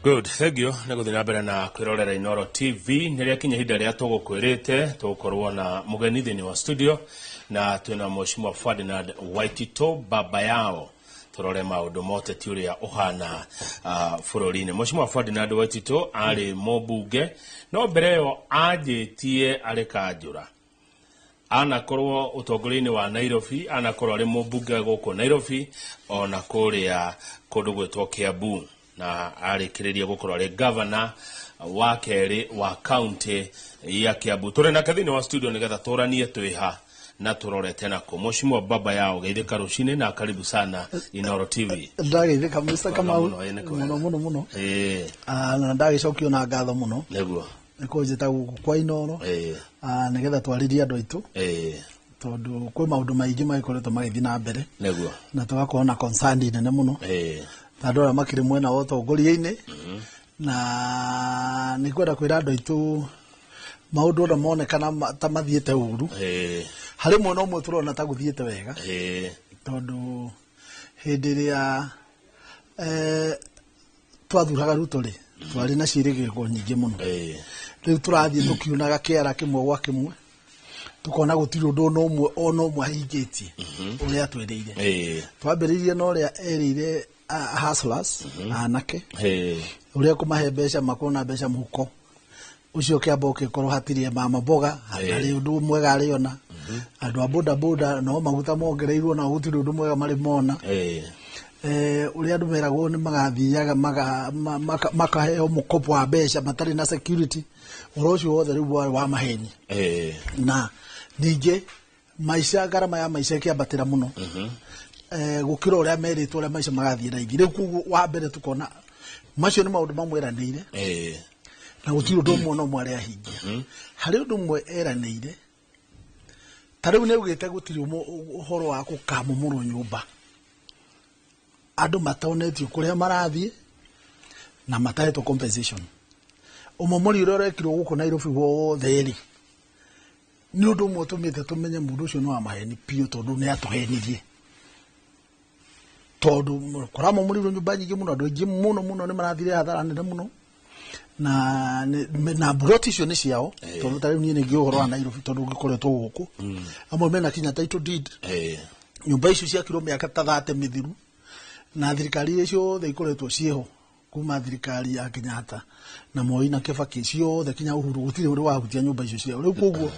Good, thank you nĩ gũthiĩ na mbere na kwĩrorera Inooro TV. Nĩ rĩakinya ihinda rĩrĩa tũgũkwĩrĩte tũgũkorwo na mũgeni thĩinĩ wa studio, na twĩna Mheshimiwa Ferdinand Waititũ baba yao, tũrore maũndũ ma ũteti ũrĩa ũhana bũrũri-inĩ. Mheshimiwa Ferdinand Waititũ arĩ mũmbunge, no mbere ĩyo anjĩtie arĩ kanjũra, anakorwo ũtongoria-inĩ wa Nairobi, anakorwo arĩ mũmbunge gũkũ Nairobi ona kũrĩa kũndũ gwĩtwo Kiambu, na arĩkĩrĩria gũkorwo arĩ gavana wa kerĩ wa kaunti ya Kiambu. Tũrĩ nake thĩinĩ wa studio nĩgetha tũranie twĩha na tũrorete nako. Mheshimiwa baba yao, geithĩka rũcinĩ na karibu sana Inooro TV. Ndageithĩka, Mr. Kamau. Mũno, ĩ, nĩ kwega. Mũno mũno mũno. Na ndagĩcokio na ngatho mũno nĩ kũnjĩta gũkũ kwa Inooro nĩgetha twarĩrie andũ aitũ, tondũ kwĩ maũndũ maingĩ magĩkoretwo magĩthiĩ na mbere na tũgakorwo na concern nene mũno ta andũ arĩa makĩrĩ mwena wa ũtongoria-inĩ, na nĩ kwenda kwĩra andũ aitũ maũndũ ona monekana ta mathiĩte ũru, harĩ mwena ũmwe tũrona ta gũthiĩte wega, tondũ hĩndĩ ĩrĩa twathuraga Ruto rĩ, twarĩ na ciĩrĩgĩrĩro nyingĩ mũno. Rĩu tũrathiĩ tũkiunaga kĩara kĩmwe gwa kĩmwe, tukona gũtirĩ ũndũ ona ũmwe ona ũmwe ahingĩtie ũrĩa atwĩrĩire. Twambĩrĩirie na ũrĩa erĩire hustlers, anake, ũrĩa kũmahe mbeca, makorwo na mbeca mũhuko ũcio. Kĩamba ũkĩkorwo hatirĩ mama mboga, hatarĩ ũndũ mwega arĩona. Andũ a boda boda no maguta mongereirwo, na gũtirĩ ũndũ mwega marĩ mona. Ũrĩa andũ meragwo nĩ magathiaga makaheo mũkobo wa mbeca matarĩ na security, ũhoro ũcio wothe rĩu warĩ wa maheni. Na ningĩ maica, ngarama ya maica ĩkĩambatĩra mũno gũkĩra ũrĩa merĩtwo ũrĩa maica magathiĩ raithi. Rĩu koguo wa mbere tukona macio nĩ maũndũ mamweranĩire na gũtirĩ ũndũ ũmwe na ũmwe arĩa ahingia. Harĩ ũndũ ũmwe eranĩire, ta rĩu nĩ augĩte gũtirĩ ũhoro wa gũkamomorwo nyũmba andũ matonetio kũrĩa marathiĩ na matahetwo compensation. Ũmomori ũrĩa ũrekirwo gũkũ Nairobi wothe rĩ, nĩ ũndũ ũmwe ũtũmĩte tũmenye mũndũ ũcio nĩ wa maheni biũ, tondũ nĩ atũhenirie, tondũ kũramomorirwo nyũmba nyingĩ mũno, andũ aingĩ mũno mũno nĩ marathire hathara nene mũno, na mburoti icio nĩ ciao, tondũ ta rĩu niĩ nĩ ngĩũĩ ũhoro wa Nairobi tondũ ngĩkoretwo gũkũ, amwe mena kinya title deed. Nyũmba icio ciakirwo mĩaka ta 30 mĩthiru, na thirikari iria ciothe ikoretwo ciĩho kuma thirikari ya Kenyatta na Moi na Kibaki ciothe kinya Uhuru, gũtirĩ ũrĩ wahutia nyũmba icio ciao. Rĩu koguo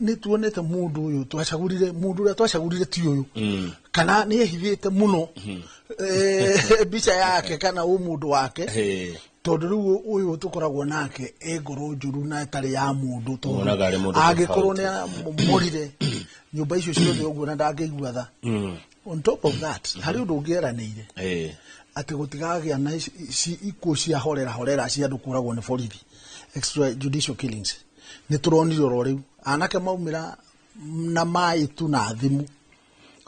nĩ tuonete mũndũ ũyũ twacagũrire, mũndũ ũrĩa twacagũrire ti ũyũ, kana nĩ ehithĩte mũno mbica yake kana ũmũndũ wake, tondũ rĩu ũyũ tũkoragwo nake e ngoro njũru na ĩtarĩ ya mũndũ, tondũ Wonaga arĩ mũndũ angĩkorwo tofauti. nĩ amomorire nyũmba icio ciothe ũguo na ndangĩigua tha. On top of that, harĩ ũndũ ũngĩ eranĩire atĩ gũtigagĩa na ikuũ cia horera horera cia andũ kũragwo nĩ borithi, extrajudicial killings. Nĩ tũronire oro rĩu anake maumĩra na maĩ tu na thimũ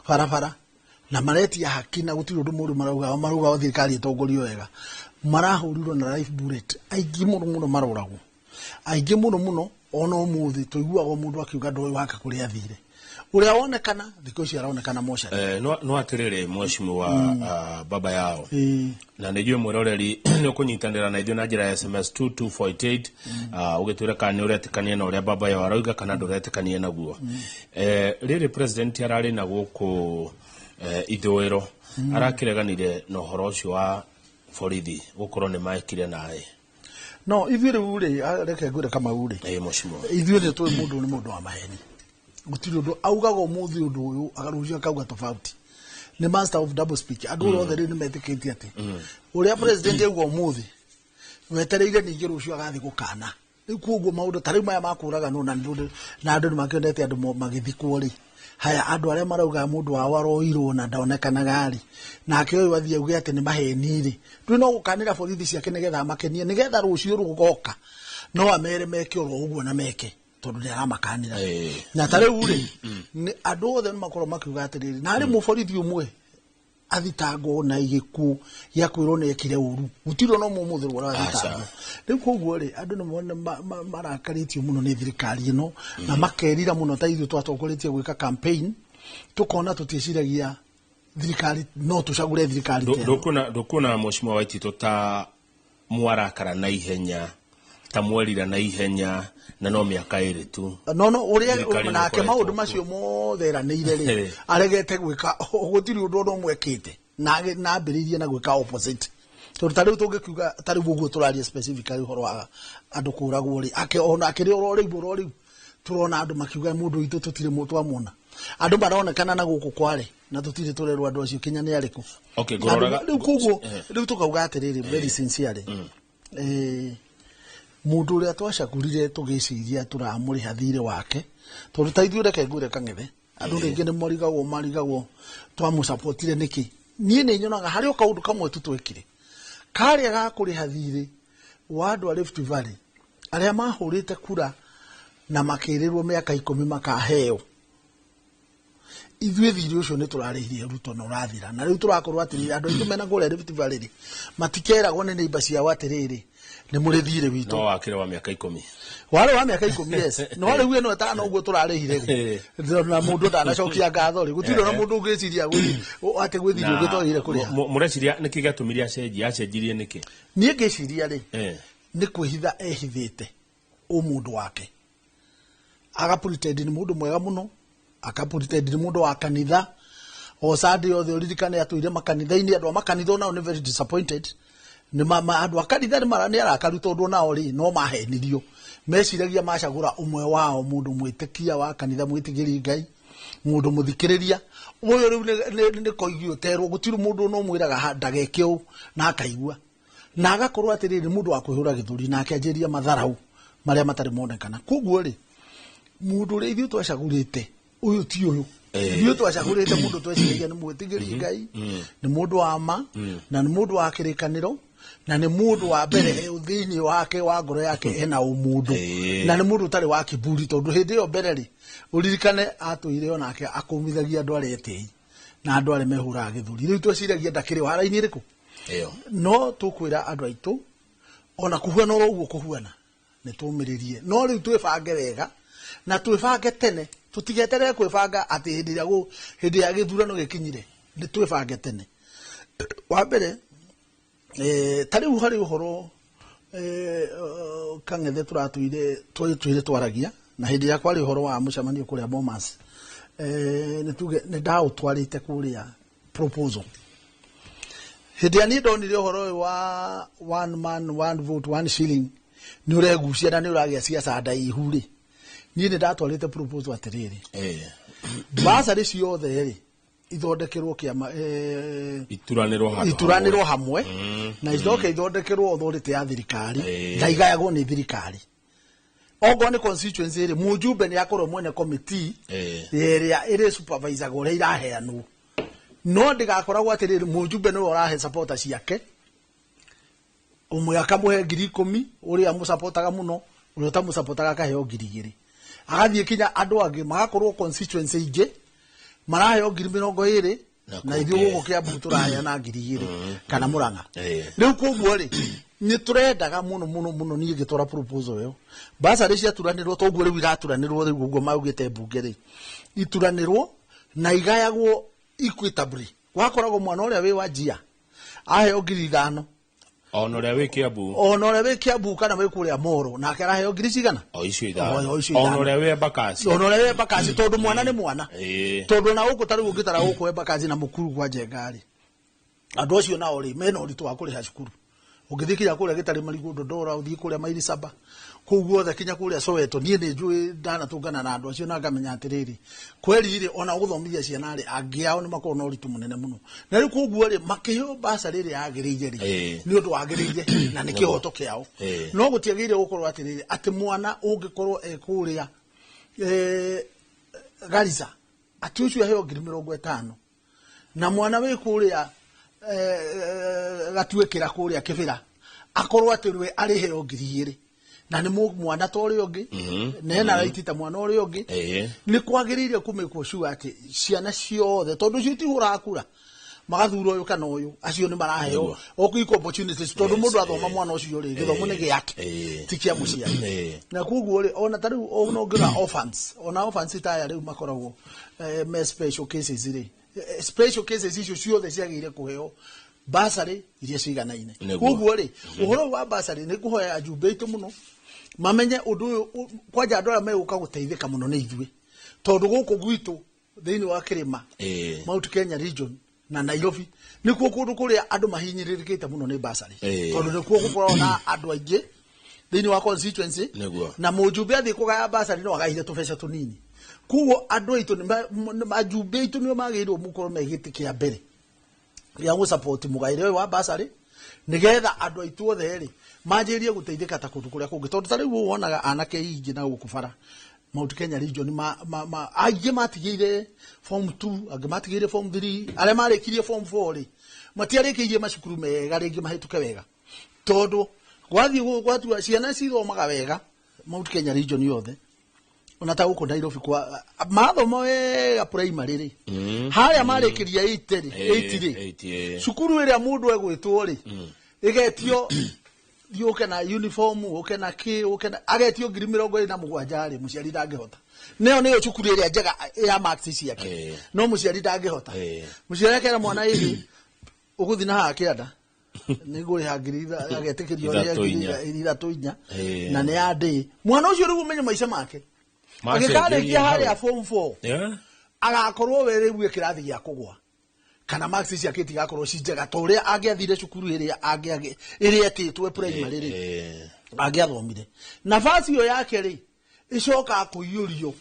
barabara na maretia haki, na gũtirĩ ũndũ mũru marauga, marauga o thirikari ĩtongorio wega. Marahũrirwo na live bullet aingĩ mũno mũno, maroragwo aingĩ mũno mũno. Ona ũmũthĩ tũiguaga mũndũ akiuga ndoĩ wake kũrĩa athire, ũrĩa wonekana thikũ ici aronekana mocarĩ. No atĩrĩrĩ, mheshimiwa baba yao, na nĩ njũĩ mwĩroreri nĩ ũkũnyitanĩra na ithuĩ na njĩra ya SMS 22488, ũgĩtwĩra kana nĩ ũretĩkania na ũrĩa baba yao arauga kana ndũretĩkania naguo. Rĩrĩ president ararĩ na gũkũ ithũĩro, arakĩreganire na ũhoro ũcio wa borithi gũkorwo nĩ maekire naĩ. No ithuĩ rĩu rĩ, reke ngwĩre, Kamau rĩ, Mheshimiwa. Ithuĩ nĩ tũĩ mũndũ nĩ mũndũ wa maheni, gũtirĩ ũndũ augaga ũmũthĩ ũndũ ũyũ akarũcio akauga tofauti, nĩ master of double speech. Andũ othe rĩu nĩ metĩkĩtie atĩ ũrĩa president auga ũmũthĩ, wetereire ningĩ rũciũ agathiĩ gũkana. Rĩu koguo maũndũ ta rĩu maya makũraganwo na na andũ nĩ makĩonete andũ magĩthikwo rĩ, haya andũ arĩa marauga mũndũ wao aroirwo na ndonekanaga rĩ, nake ũyũ athiĩ auge atĩ nĩ maheni rĩ, rĩu no gũkanĩra borithi ciake nĩgetha amakenie, nĩgetha rũciũ rũgoka no amere meke oro ũguo na meke, tondũ nĩ aramakanĩra. Na ta rĩu rĩ, andũ othe nĩ makorwo makiuga atĩrĩrĩ, na harĩ mũborithi ũmwe athitangwo na gĩkuũ gĩa kwĩrwo nĩ ekire ũru, gũtirĩ ona ũmwe ũmũthĩ ũrathitangwo. Rĩu koguo rĩ, andũ nĩ mone marakarĩtio mũno nĩ thirikari ĩno na makerira mũno. Ta ithuĩ twatongoretie gwĩka campaign, tũkona tũtiĩciragia Thirikari no tũcagũre thirikari ta ĩno. Ndũkuona Mheshimiwa Waititũ ta mwarakara na ihenya, ta mwerira na ihenya, na no mĩaka 2 tu? No ũrĩa Thirikari nake nĩkoretwo maũndũ kuo. macio mothe eranĩire rĩ, aregete gwĩka, gũtirĩ ũndũ ona ũmwe ekĩte, na ambĩrĩirie na gwĩka opposite. Tondũ ta rĩu tũngĩkiuga, ta rĩu ũguo tũraria specifically ũhoro wa andũ kũragwo rĩ, ona akĩrĩ oro rĩu, oro rĩu tũrona andũ makiuga mũndũ witũ tũtirĩ twamwona. Andũ maronekana na gũkũ kware, na tũtirĩ tũrerwo andũ acio kinya nĩ arĩkũ. Okay, ngũroraga Rĩu koguo, rĩu tũkauga atĩrĩrĩ, very sincerely, mũndũ ũrĩa twacagũrire tũgĩciria tũramũrĩha thirĩ wake, tondũ ta ithuĩ reke ngwĩre Kang'ethe, andũ rĩngĩ nĩ marigagwo twamũsupportire nĩkĩ. Niĩ nĩ nyonaga harĩ o kaũndũ kamwe tu twekire, karĩa ga kũrĩha thirĩ wa andũ a Rift Valley arĩa mahũrĩte kura na makĩrĩrwo mĩaka 10 makaheo. Ithuĩ thirĩ ũcio nĩ tũrarĩhirie Ruto na ũrathira. Na rĩu tũrakorwo atĩrĩrĩ, andũ aitũ mena kũrĩa Rift Valley rĩ, matikeragwo nĩ neighbor ciao atĩrĩrĩ, nĩ mũrĩ thirĩ witũ. No wakĩrĩ wa mĩaka 10. Warĩ wa mĩaka 10, yes. No rĩu ĩno ĩtano ũguo tũrarĩhire rĩ. Na mũndũ ndanacokia ngatho rĩ, gũtirĩ ona mũndũ ũngĩciria atĩ gwĩ thirĩ ũngĩ twagĩrĩire kũrĩha. Mũreciria nĩkĩ gĩatũmire acenjie? Acenjirie nĩkĩ? Niĩ ngĩciria rĩ, nĩ kwĩhitha ehithĩte ũmũndũ wake. Aga pretend nĩ mũndũ mwega mũno, aka pretend nĩ mũndũ wa kanitha. O Sunday othe ũririkane atũire makanitha-inĩ, andũ a makanitha onao nĩ very disappointed. Nĩ andũ a kanitha nĩ arakaru tondũ onao rĩ, no mahenirio. Meciragia macagũra ũmwe wao, mũndũ mwĩtĩkia wa kanitha, mwĩtigĩri Ngai, mũndũ mũthikĩrĩria. Ũyũ rĩu nĩ koigi ũterwo, gũtirĩ mũndũ ona ũmwĩraga ndageke ũũ, na akaigua. Na agakorwo atĩrĩrĩ, nĩ mũndũ wa kwĩhũra gĩthũri, na akĩanjĩrĩria matharau marĩa matarĩ monekana. Koguo rĩ, mũndũ ũrĩa ithuĩ twacagũrĩte, ũyũ ti ũyũ. Ithuĩ twacagũrĩte mũndũ tweciragia nĩ mwĩtigĩri Ngai, nĩ mũndũ wa ma, na nĩ mũndũ wa kĩrĩkanĩro, na nĩ mũndũ wa mbere thĩinĩ wake wa ngoro yake ena ũmũndũ. Na nĩ mũndũ ũtarĩ wa kiburi, tondũ hĩndĩ ĩyo mbere rĩ, ũririkane atũire onake akũmithagia andũ arĩa etĩi na andũ arĩa mehũraga gĩthũri. Rĩu tweciragia ndakĩrĩ wa raini ĩrĩkũ? No tũkwĩra andũ aitũ, ona kũhuana oro ũguo kũhuana, nĩ tũmĩrĩrie. No rĩu twĩbange wega, na twĩbange tene, tũtigeterere kwĩbanga atĩ hĩndĩ ĩrĩa hĩndĩ ya gĩthurano gĩkinyire, nĩ twĩbange tene. Wa mbere, ta rĩu harĩ ũhoro, Kang'ethe tũratũire twaragia, na hĩndĩ ĩrĩa kwarĩ ũhoro wa mũcemanio kũrĩa Bomas, nĩ tuge nĩ ndaũtwarĩte kũrĩa proposal. Hĩndĩ ĩrĩa niĩ ndonire ũhoro ũyũ wa one man, one vote, one shilling, nĩ ũregucia na nĩ ũragĩa ciaca ndaihu rĩ, niĩ nĩ ndatwarĩte proposal atĩrĩrĩ. Basarĩ ciothe rĩ, ithondekerwo kĩama, Ituranĩrwo handũ ituranĩrwo hamwe. hamwe, na icoke ithondekerwo authority ya thirikari, na igayagwo nĩ thirikari. Okorwo nĩ constituency rĩ, mũjumbe nĩ akorwo mwene committee ĩrĩa ĩrĩ supervisor ũrĩa iraheanwo. No ndĩgakoragwo atĩrĩrĩ, mũjumbe nĩwe ũrahe supporter ciake, ũmwe akamũhe ngiri ikũmi, ũrĩa amũsupportaga mũno, ũrĩa ũtamũsupportaga akaheo ngiri igĩrĩ. Agathiĩ kinya andũ angĩ magakorwo constituency ingĩ maraheo ngiri mĩrongo ĩrĩ, Na na ithuĩ kũngĩ. gũkũ Kiambu tũraheana ngiri igĩrĩ kana Murang'a. Rĩu koguo rĩ, nĩ tũrendaga mũno mũno mũno niĩ ngĩtwara proposal ĩyo. Basarĩ ciaturanĩrwo toguo rĩu iraturanĩrwo rĩu ũguo maugĩte mbunge rĩ, ituranĩrwo na igayagwo equitably. Wakoragwo mwana ũrĩa wĩ wa Njia aheo ngiri ithano. Ona ũrĩa wĩ Kiambu. Ona ũrĩa wĩ Kiambu kana wĩ kũrĩa Moro, nake araheo ngiri cigana? O icio ithano. O icio Ona ithano. ũrĩa wĩ Embakasi. Ona ũrĩa wĩ Embakasi, tondũ mwana nĩ mwana. Tondũ ona gũkũ ta rĩu ũngĩtara gũkũ Embakasi na Mũkuru kwa Njenga rĩ, andũ acio nao rĩ, mena ũritũ wa kũrĩha cukuru. Ũngĩthiĩ kinya kũrĩa Gĩtarĩ Marigũ, Ndondora, ũthiĩ kũrĩa Maili Saba, kũu guothe kinya kũrĩa Soweto, niĩ nĩ njũĩ ndanatũngana na andũ acio na ngamenya atĩrĩrĩ, kweri rĩ, ona gũthomithia ciana rĩ, angĩ ao nĩ makoragwo na ũritũ mũnene mũno. Na rĩu koguo rĩ, makĩheo basarĩ ĩrĩa yagĩrĩire rĩ, nĩ ũndũ wagĩrĩire na nĩ kĩhoto kĩao. No gũtiagĩrĩire gũkorwo atĩrĩrĩ, atĩ mwana ũngĩkorwo e kũrĩa, Garissa, atĩ ũcio aheo ngiri mĩrongo ĩtano, na mwana wĩ kũrĩa, Gatuĩkĩra kũrĩa Kĩbĩra, akorwo atĩ we arĩheo ngiri igĩrĩ, na nĩ mwana ta ũrĩa ũngĩ, na ena right ta mwana ũrĩa ũngĩ. Nĩ kwagĩrĩire kũmĩkwo sure atĩ ciana ciothe, tondũ ũcio itihũraga kura, magathura ũyũ kana ũyũ, acio nĩ maraheo o equal opportunities, tondũ mũndũ athoma mwana ũcio rĩ, gĩthomo nĩ gĩake, ti kĩa mũciari. Na koguo rĩ, ona ta rĩu, ona ũngĩrora orphans, ona orphans ta aya rĩu makoragwo, me special cases rĩ, Special cases icio ciothe ciagĩrĩire kũheo basarĩ iria ciganaine. Nĩguo. Koguo rĩ, ũhoro ũyũ wa basarĩ nĩ kũhoya ajumbe aitũ mũno mamenye ũndũ ũyũ, kwanja andũ arĩa megũka gũteithĩka mũno nĩ ithuĩ, tondũ gũkũ gwitũ thĩinĩ wa kĩrĩma, Mount Kenya region na Nairobi, nĩkuo kũndũ kũrĩa andũ mahinyĩrĩrĩkĩte mũno nĩ basarĩ, tondũ nĩkuo gũkoragwo na andũ aingĩ thĩinĩ wa constituency. Na mũjumbe athiĩ kũgaya basarĩ no agaire tũbeca tũnini. Koguo andũ aitũ ajumbe aitũ nĩo magĩrĩirwo gũkorwo me gĩtĩ kĩa mbere gĩa gũsupport mũgaĩre ũyũ wa basarĩ, nĩgetha andũ aitũ othe rĩ manjĩrĩrie gũteithĩka ta kũndũ kũrĩa kũngĩ, tondũ ta rĩu ũũ wonaga anake aingĩ na gũkũ bara Mount Kenya region ma aingĩ matigĩire form 2, angĩ matigĩire form 3, arĩa marĩkirie form 4 rĩ matiarĩkĩirie macukuru mega rĩngĩ mahĩtũke wega, tondũ gwathiĩ gwatua ciana cithomaga wega Mount Kenya region yothe, ona ta gũkũ Nairobi kwa mathoma wega primary rĩ, harĩa marĩkĩria 8 rĩ, 8 rĩ, 8, ĩĩ. Cukuru ĩrĩa mũndũ egwĩtwo rĩ, ĩgetio thiĩ ũke na uniform, ũke na kĩ, ũke na agetio 27,000 rĩ, mũciari ndangĩhota. Nĩyo nĩyo cukuru ĩrĩa njega ya marks ciake, no mũciari ndangĩhota. Mũciari akera mwana, ĩhĩ ũgũthiĩ na haha kĩanda nĩ ngũrĩha ngiri agetĩkĩrio arĩhe 3 ngiri 4. 3 4. Na nĩ ya ndĩ mwana ũcio rĩu ũmenye maica make Macenjerie agĩkarĩkia harĩa hau. form 4, agakorwo we rĩu e kĩrathi gĩa kũgwa kana marks ciake itigakorwo ci njega ta ũrĩa angĩathire cukuru ĩrĩa ĩrĩa ĩtĩtwo primary rĩ angĩathomire. Nafasi ĩyo yake rĩ ĩcokaga kũiyũrio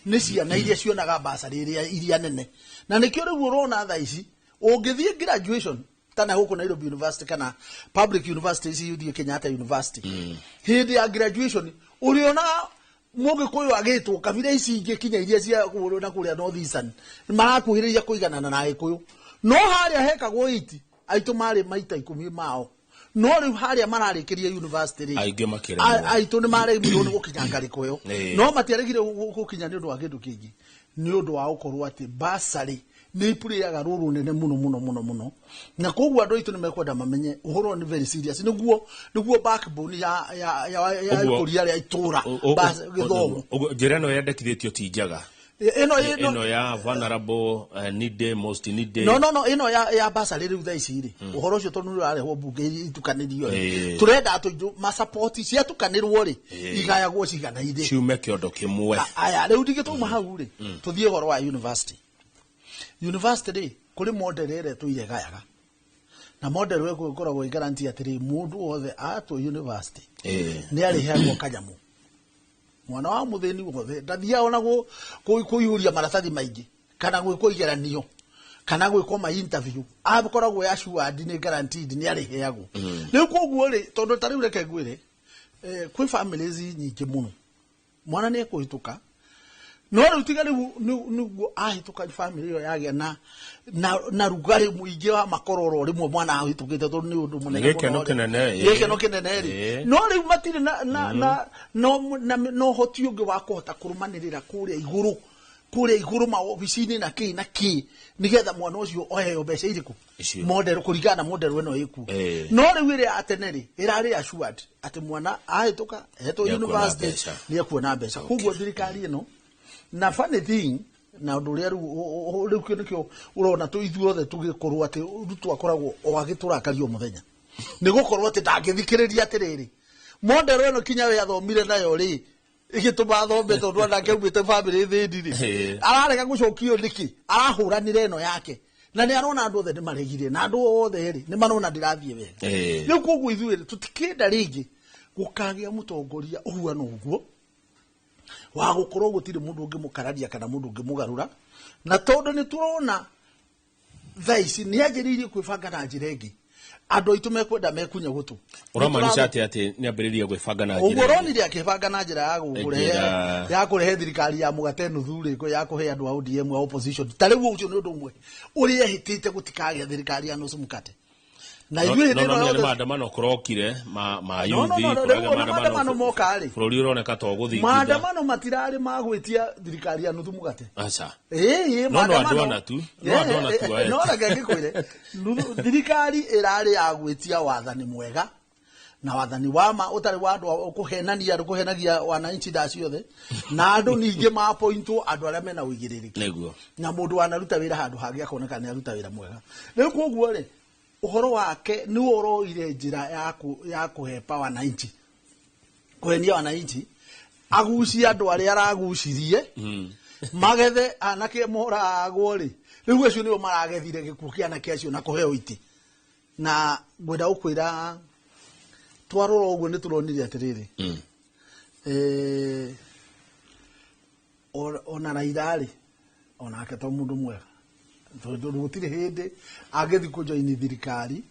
nĩ ciana iria cionaga basarĩ ĩrĩa iria nene, na nĩkĩo rĩu ũrona thaa ici ũngĩthiĩ graduation tana gũkũ Nairobi University kana public university ici, ũthiĩ Kenyatta University, hĩndĩ ya graduation ũrĩona mũgĩkũyũ agĩtwo, kabira ici ingĩ kinya iria cia kũrĩa na kũrĩa North Eastern marakuhĩrĩria kũiganana na Agĩkũyũ, no harĩa hekagwo iti aitũ marĩ maita 10 mao, no rĩu harĩa mararĩkĩria university rĩ, Aingĩ makĩremwo. Aitũ nĩ maremirwo nĩ gũkinya ngarĩko ĩyo. No matiaregire gũkinya nĩ ũndũ wa kĩndũ kĩngĩ, nĩ ũndũ wa gũkorwo atĩ basarĩ nĩ ipurĩaga rũrũ nene mũno mũno mũno mũno, na koguo andũ aitũ nĩ mekwenda mamenye ũhoro ũyũ nĩ very serious, nĩguo backbone ya ikũria rĩa itũra, gĩthomo. Ũguo njĩra ĩno yendekithĩtio ti njega? Ĩno ĩno Ĩno ya vulnerable, needy, most needy. No, ĩno ya basarĩ rĩu thaa ici rĩ, ũhoro ũcio tondũ nĩ ũrarehwo mbunge itukanĩrio rĩ, tũrenda atũ masapoti ciatukanĩrwo rĩ, igayagwo ciganaire, ciume kĩondo kĩmwe. Aya, rĩu ndingĩtuma hau rĩ, tũthiĩ ũhoro wa university. University rĩ, kũrĩ model ĩrĩa tũire gayaga, na model ĩyo ĩkoragwo ĩ guarantee atĩrĩ, mũndũ wothe atwo university nĩ arĩheagwo kanyamũ. Mwana wa mũthĩni wothe ndathiaga ona kũihũria maratathi maingĩ kana gwĩkwo igeranio kana gwĩkwo ma interview, akoragwo assured, nĩ guaranteed nĩ arĩheagwo. Rĩu koguo rĩ, tondũ ta rĩu reke ngwĩre, kwĩ families nyingĩ mũno mwana nĩ ekũhĩtũka, no rĩu tiga rĩu nĩguo ahĩtũka, family ĩyo yagĩa na rugarĩ mũingĩ wa makororo rĩmwe mwana ahĩtũkĩte, tondũ nĩ ũndũ mũnene Nĩ gĩkeno mũno rĩ. kĩnene, ĩĩ. Gĩkeno kĩnene rĩ, no rĩu matirĩ na ũhoti ũngĩ wa kũhota kũrũmanĩrĩra kũrĩa igũrũ maobici-inĩ na kĩ na kĩ, nĩgetha mwana ũcio oheo mbeca irĩkũ. Icio. Model, kũringana na model ĩno ĩkuo. No rĩu ĩrĩa ya tene rĩ, ĩrarĩ assured atĩ mwana ahĩtũka etwo Nĩekuona university mbeca. nĩ ekuona mbeca. Koguo thirikari ĩno, na funny thing, na ũndũ ũrĩa rĩu rĩu kĩo nĩkĩo ũrona tũ ithuothe tũgĩkorwo atĩ Ruto akoragwo o agĩtũrakaria o mũthenya, nĩ gũkorwo atĩ ndangĩthikĩrĩria atĩrĩrĩ, model ĩno kinya we athomire nayo rĩ, ĩgĩtũma athome tondũ onake aumĩte bamĩrĩ thĩni rĩ, ararega gũcokio nĩkĩ arahũranĩra ĩno yake, na nĩ arona andũ othe nĩ maregire, na andũ othe rĩ nĩ marona ndĩrathiĩ wega. Rĩu koguo ithuĩ rĩ, tũtikĩenda rĩngĩ gũkagĩa mũtongoria ũhuana ũguo wa gũkorwo gũtirĩ mũndũ ũngĩmũkararia kana mũndũ ũngĩmũgarũra, na tondũ nĩ tũrona thaa ici nĩ anjĩrĩirie kwĩbanga na njĩra ĩngĩ, andũ aitũ mekwenda mekunye gũtũ. Ũramaanisha atĩ nĩ ambĩrĩria gwĩbanga na Ũguo njĩra ĩngĩ? ũronire akĩbanga na njĩra ya kũrehe ya kũrehe thirikari ya mũgate nuthu rĩ, ya kũhe andũ a ODM, a opposition. Ta rĩu ũcio nĩ ũndũ ũmwe ũrĩa ehĩtĩte gũtikagĩa thirikari ya nusu mkate, na No ithuĩ hĩndĩ no ĩno no nĩ yothe maandamano kũrokire ma No, no, youth, no, no, kũragĩa rĩu ona maandamano moka rĩ, bũrũri ũroneka ta ũgũthingitha. Maandamano matirarĩ ma gwĩtia thirikari ya nuthu mũgate. Aca. Ĩĩ. No, no Maandamano- andũ ana tu. No andũ ana tu, No reke ngĩkwĩre, thirikari ĩrarĩ ya gwĩtia wathani mwega. Na wathani wa ma ũtarĩ wa andũ a kũhenania, andũ kũhenagia wananchi nda ciothe, na andũ ningĩ mapointwo andũ arĩa mena ũigĩrĩrĩki. Na mũndũ wanaruta wĩra handũ hangĩ akoneka nĩ aruta wĩra mwega. Rĩu koguo rĩ, ũhoro wake nĩ ũroire njĩra ya kũhepa wananchi, kũhenia wananchi, agucie andũ arĩa aragucirie magethe anake moragwo rĩ, rĩu acio nĩo maragethire gĩkuũ kĩa anake acio na kũheo itĩ. Na ngwenda gũkwĩra twarora ũguo nĩ tũronire atĩrĩrĩ, ona Raila rĩ, onake to mũndũ mwega, tondũ gũtirĩ hĩndĩ angĩthiĩ kũjoini thirikari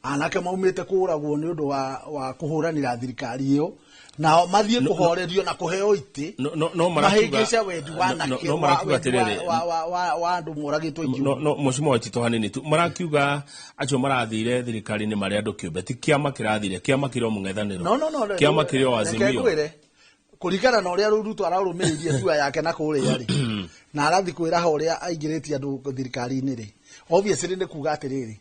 anake maumĩte kũragwo nĩ ũndũ wa kũhũranĩra thirikari ĩyo, nao mathiĩ kũhorerio na kũheo itĩ, No marakiuga mahĩngĩce wendi wa anake, no marakiuga wendi atĩrĩrĩ, wa andũ moragĩtwo aingĩ. No mũcimo wa Tito hanini tu, marakiuga acio marathire thirikari-inĩ marĩ andũ kĩũmbe, ti kĩama kĩrathire, kĩama kĩrĩ o mũng'ethanĩro. No, Kĩama kĩrĩ o reke Azimio. ngwĩre, kũringana na ũrĩa rĩu Ruto ararũmĩrĩirie tua yake na kũrĩa rĩ, na arathiĩ kwĩraha ũrĩa aingĩrĩtie andũ thirikari-inĩ rĩ, obviously nĩ kuga atĩrĩrĩ,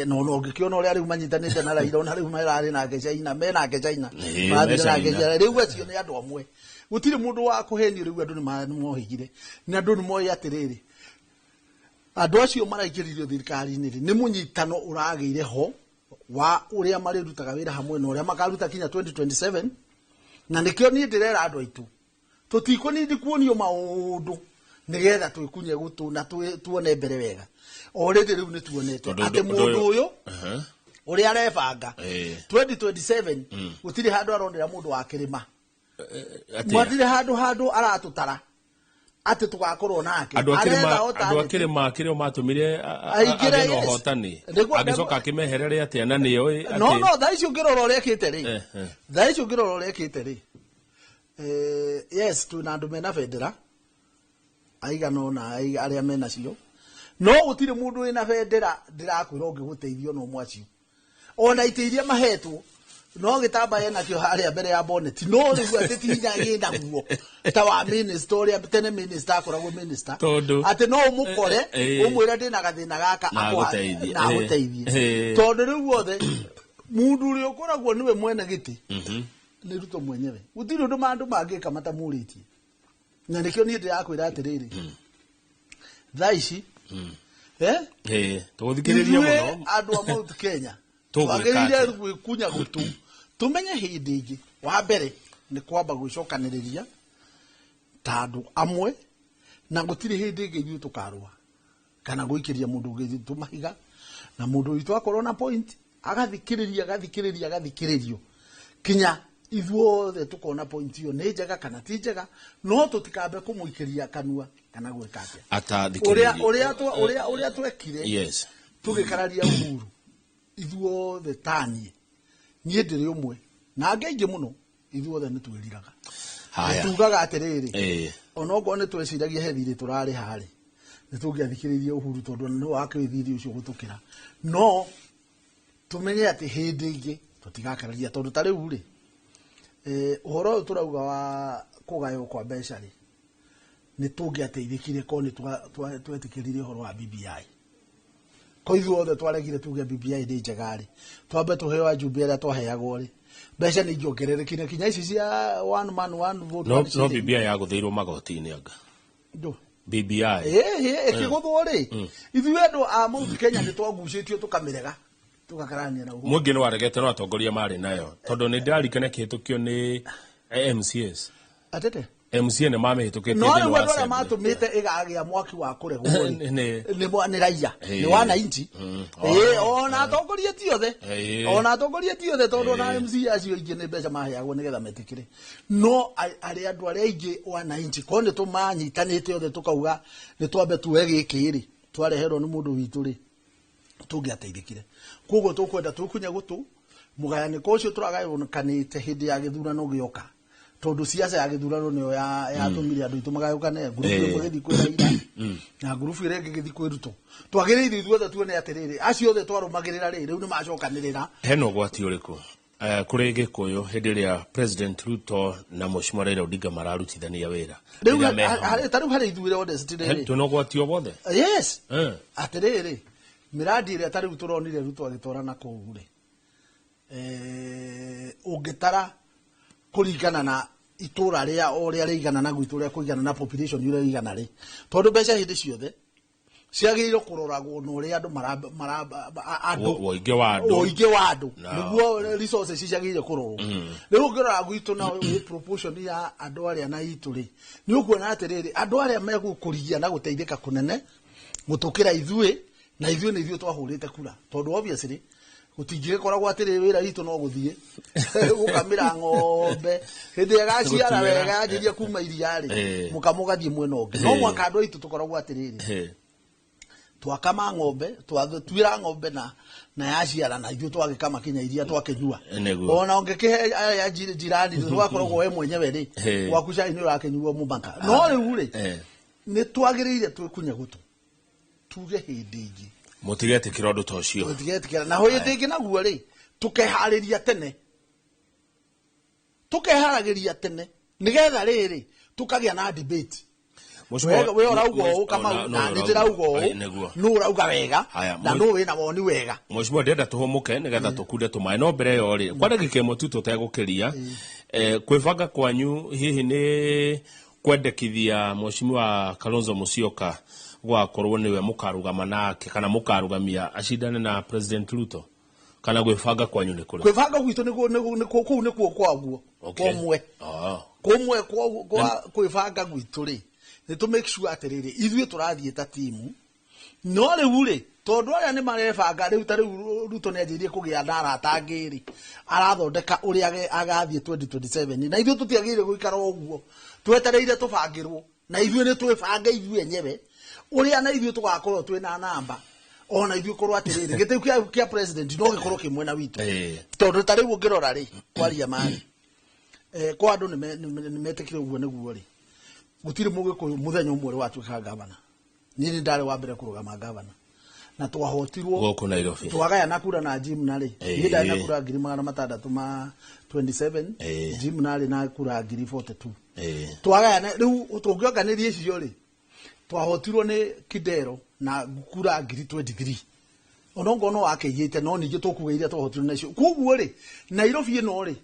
no ũngĩkĩona ũrĩa rĩu manyitanĩte na Raila, ona rĩu mararĩ nake China, me nake China, marathire me nake China. China. Rĩu acio nĩ andũ amwe, gũtirĩ mũndũ wa kũhenio. Rĩu andũ nĩ mohĩgire, na andũ nĩ moĩ atĩrĩrĩ, andũ acio maraingĩririo thirikari-inĩ rĩ, nĩ mũnyitano ũragĩire ho wa ũrĩa marĩrutaga wĩra hamwe na ũrĩa makaruta kinya 2027. Na nĩkĩo niĩ ndĩrera andũ aitũ tũtikũnindi kuonio maũndũ nĩgetha twĩkunye gũtũ na tuone mbere wega. Already rĩu nĩ tuonete Tondũ atĩ ũndũ mũndũ ũyũ ũyũ ũrĩa arebanga 2027 gũtirĩ handũ aronera mũndũ wa kĩrĩma. Atĩa? Gũtirĩ handũ aratũtara atĩ tũgakorwo nake. Andũ a kĩrĩma Aretha o ta andũ a nĩkĩ. kĩrĩma kĩrĩa matũmire Aingĩre, agĩe na yes. ũhotani, agĩcoka akĩmeherere atĩa na nĩoĩ No thaa ici ũngĩrora ũrĩa ĩkĩte rĩ, thaa ici ũngĩrora ũrĩa ĩkĩte rĩ, yes, twĩna andũ mena bendera aigana ũna, arĩa menacio, no gũtirĩ mũndũ wĩna bendera ndĩrakwĩra ũngĩgũteithio no ũmwe acio, ona itĩ iria mahetwo no gĩtambaya nakĩo harĩa mbere ya bonnet, no rĩu atĩ ti hinya gĩ naguo ta wa minister ũrĩa tene minister akoragwo minister, Tondũ atĩ no ũmũkore, ũmwĩre ndĩna gathĩna gaka, Na agũteithie. Na agũteithie. Tondũ rĩu wothe mũndũ ũrĩa ũkoragwo nĩwe mwene gĩtĩ nĩ Ruto mwenyewe, gũtirĩ ũndũ mandũ mangĩka matamũrĩtie. Na nĩkĩo niĩ ndĩrakwĩra atĩrĩrĩ, thaa ici Tũgũthikĩrĩria ithuĩ mũno. Andũ a Mount Kenya Tũgwĩka twagĩrĩire atĩa? gwĩkunya gũtũ tũmenye hĩndĩ ĩngĩ. Wa mbere nĩ kwamba gwĩcokanĩrĩria ta andũ amwe, na gũtirĩ hĩndĩ ĩngĩ ithuĩ tũkarũa kana gũikĩria mũndũ ũngĩ witũ mahiga, na mũndũ witũ akorwo na point agathikĩrĩria, agathikĩrĩria, agathikĩrĩrio kinya ithuothe tukona point ĩyo nĩ njega kana ti njega, no tũtikambe kũmũikĩria kanua kana gwĩka atĩa. Atathikĩrĩria. Ũrĩa twekire tũgĩkararia Uhuru ithuothe, taniĩ niĩ ndĩrĩ ũmwe na angĩ aingĩ mũno, ithuothe nĩ twĩriraga. Haya. Tugaga atĩrĩrĩ, onokorwo nĩ tweciragia he thirĩ tũrarĩ harĩ, nĩ tũngĩathikĩrĩirie Uhuru tondũ nĩ wakĩũĩ thirĩ ũcio gũtũkĩra. No tũmenye atĩ hĩndĩ ĩngĩ tũtigakararia, tondũ ta rĩu rĩ, ũhoro ũyũ tũrauga wa kũgaywo kwa mbeca rĩ, nĩ tũngĩateithĩkire korwo nĩ twetĩkĩrire ũhoro wa BBI. Ko ithuothe twaregire tuge BBI nĩ njega rĩ, twambe tũheo ajumbe arĩa twaheagwo rĩ, mbeca nĩ ingĩongererekire kinya ici cia one man one vote, No one no shilling. BBI yagũthĩirwo magoti-inĩ anga. Ndũ. BBI. Ĩkĩgũthwo rĩ, ithuĩ andũ a Mount Kenya nĩ twagucĩtio tũkamĩrega, tũgakarania na Uhuru. Mũingĩ nĩ waregete, no atongoria marĩ nayo, tondũ nĩ ndĩrarikana kĩhĩtũkio nĩ MCAs. Atete. MCA nĩ mamĩhĩtũkĩtie No thĩinĩ rĩu wa andũ arĩa assembly. matũmĩte ĩgagĩa mwaki wa kũregwo rĩ, nĩ raia, nĩ wananchi. Ona atongoria ti othe, ona atongoria ti othe, tondũ ona MC acio aingĩ nĩ mbeca maheagwo nĩgetha metĩkĩre, no arĩa andũ arĩa aingĩ wananchi, korwo nĩ tũmanyitanĩte othe tũkauga nĩ twambe tuoe gĩkĩ rĩ, twareherwo nĩ mũndũ witũ rĩ, tũngĩateithĩkire. Koguo tũkwenda tũkunye gũtũ mũgayanĩko ũcio tũragayũkanĩte hĩndĩ ya gĩthurano gĩoka, tondũ siasa ya gĩthurano nĩyo yatũmire andũ aitũ magayũkane, ngurubu ĩmwe ĩgĩthiĩ kwĩ Raila na ngurubu ĩrĩa ĩngĩ ĩgĩthiĩ kwĩ Ruto. Twagĩrĩire ithuothe tuone atĩrĩrĩ, acio othe twarũmagĩrĩra rĩ, rĩu nĩ macokanĩrĩra. Hena ũgwati ũrĩkũ kũrĩ Gĩkũyũ hĩndĩ ĩrĩa President Ruto na Mheshimiwa Raila Odinga mararutithania wĩra? Rĩu Rĩrĩa me hamwe. Ta rĩu harĩ ithuĩ honestly rĩ, Twĩna ũgwati o wothe? Yes. Atĩrĩrĩ, mĩrandi ĩrĩa ta rĩu tũronire Ruto agĩtwara na kũu rĩ, Ũngĩtara kũringana na itũra rĩa o ũrĩa rĩigana na gwitũ ũrĩa kũigana na population ũrĩa ĩigana rĩ, tondũ mbeca hĩndĩ ciothe ciagĩrĩirwo kũroragwo na ũrĩa andũ mara mara andũ Ũingĩ wa andũ. Ũingĩ wa andũ nĩguo resources ciagĩrĩire kũrorwo. Rĩu ũngĩrora gwitũ na proportion ya andũ arĩa na itũ rĩ, nĩ ũkuona atĩrĩrĩ, andũ arĩa megũkũrigia na gũteithĩka kũnene gũtũkĩra ithuĩ, na ithuĩ nĩ ithuĩ twahũrĩte kura, tondũ obviously gũtingĩgĩkoragwo atĩrĩ wĩra witũ no gũthiĩ gũkamĩra ng'ombe hĩndĩ ĩrĩa ĩgaciara Gũtuĩra. wega yanjĩria kuma iria rĩ, mũkamo ũgathiĩ mwena ũngĩ. No mwaka andũ aitũ tũkoragwo atĩrĩrĩ, twakama ng'ombe, twatuĩra ng'ombe na yaciara, na ithuĩ twagĩkama kinya iria twakĩnyua. Ona ũngĩkĩhe aya jirani tũgakoragwo we mwenyewe rĩ, gwaku cai nĩ ũrakĩnyua mũmaka. No rĩu rĩ, nĩ twagĩrĩire twĩkunye gũtũ tuge hĩndĩ ĩngĩ Mũtigetĩkĩra ũndũ ta ũcio. Tũtigetĩkĩra. Na hĩndĩ ĩngĩ naguo rĩ, tũkeharĩria tene, tũkeharagĩria tene nĩgetha rĩrĩ tũkagĩa na debate. We ũrauga ũũ Kamau, na nĩ ndĩrauga ũũ, nũ ũrauga wega na nũ wĩna woni wega. Mheshimiwa, ndĩrenda tũhũmũke nĩgetha tũkunde tũmaĩ, no mbere ĩyo rĩ, kwa ndagĩka ĩmwe tu tũtegũkĩria, kwĩbanga kwanyu hihi nĩ kwendekithia Mheshimiwa Kalonzo Musyoka gwakorwo nĩwe mũkarũgama nake kana mũkarũgamia acindane na President Ruto, kana gwĩbanga kwanyu nĩ kũrĩkũ? Kwĩbanga gwitũ nĩkuo kũu nĩkuo kwaguo. Kũmwe. Kũmwe kwa kwĩbanga gwitũ rĩ, nĩ tũ make sure atĩrĩrĩ, ithuĩ tũrathiĩ ta timu. No rĩu rĩ, tondũ arĩa nĩ marebanga rĩu, ta rĩu Ruto nĩ anjĩrĩirie kũgĩa na arata angĩ rĩ, arathondeka ũrĩa agathiĩ 2027, na ithuĩ tũtiagĩrĩire gũikara ũguo twetereire tũbangĩrwo, na ithuĩ nĩ twĩbange ithuĩ enyewe ũrĩa na ithuĩ tũgakorwo twĩna namba, ona ithuĩ korwo atĩrĩrĩ gĩtĩ kĩa president no gĩkorwo kĩ mwena witũ. Tondũ ta rĩu ũngĩrora rĩ, kwaria marĩ, kwa andũ nĩ metĩkire ũguo nĩguo rĩ, gũtirĩ mũgĩkũyũ mũthenya ũmwe ũrĩ watuĩka gavana. Niĩ nĩ ndarĩ wa mbere kũrũgama gavana na twahotirwo gũkũ Nairobi. Twagayana kura na Jim narĩ. Niĩ ndarĩ na kura ngiri magana matandatũ ma 27, Jim narĩ na kura ngiri 42. Twagayana rĩu tũngĩonganĩria icio rĩ, twahotirwo nĩ Kidero na kura ngiri 23. Ona no akĩigĩte, no ningĩ tũkuga iria twahotirwo nacio. Koguo rĩ, Nairobi ĩno rĩ,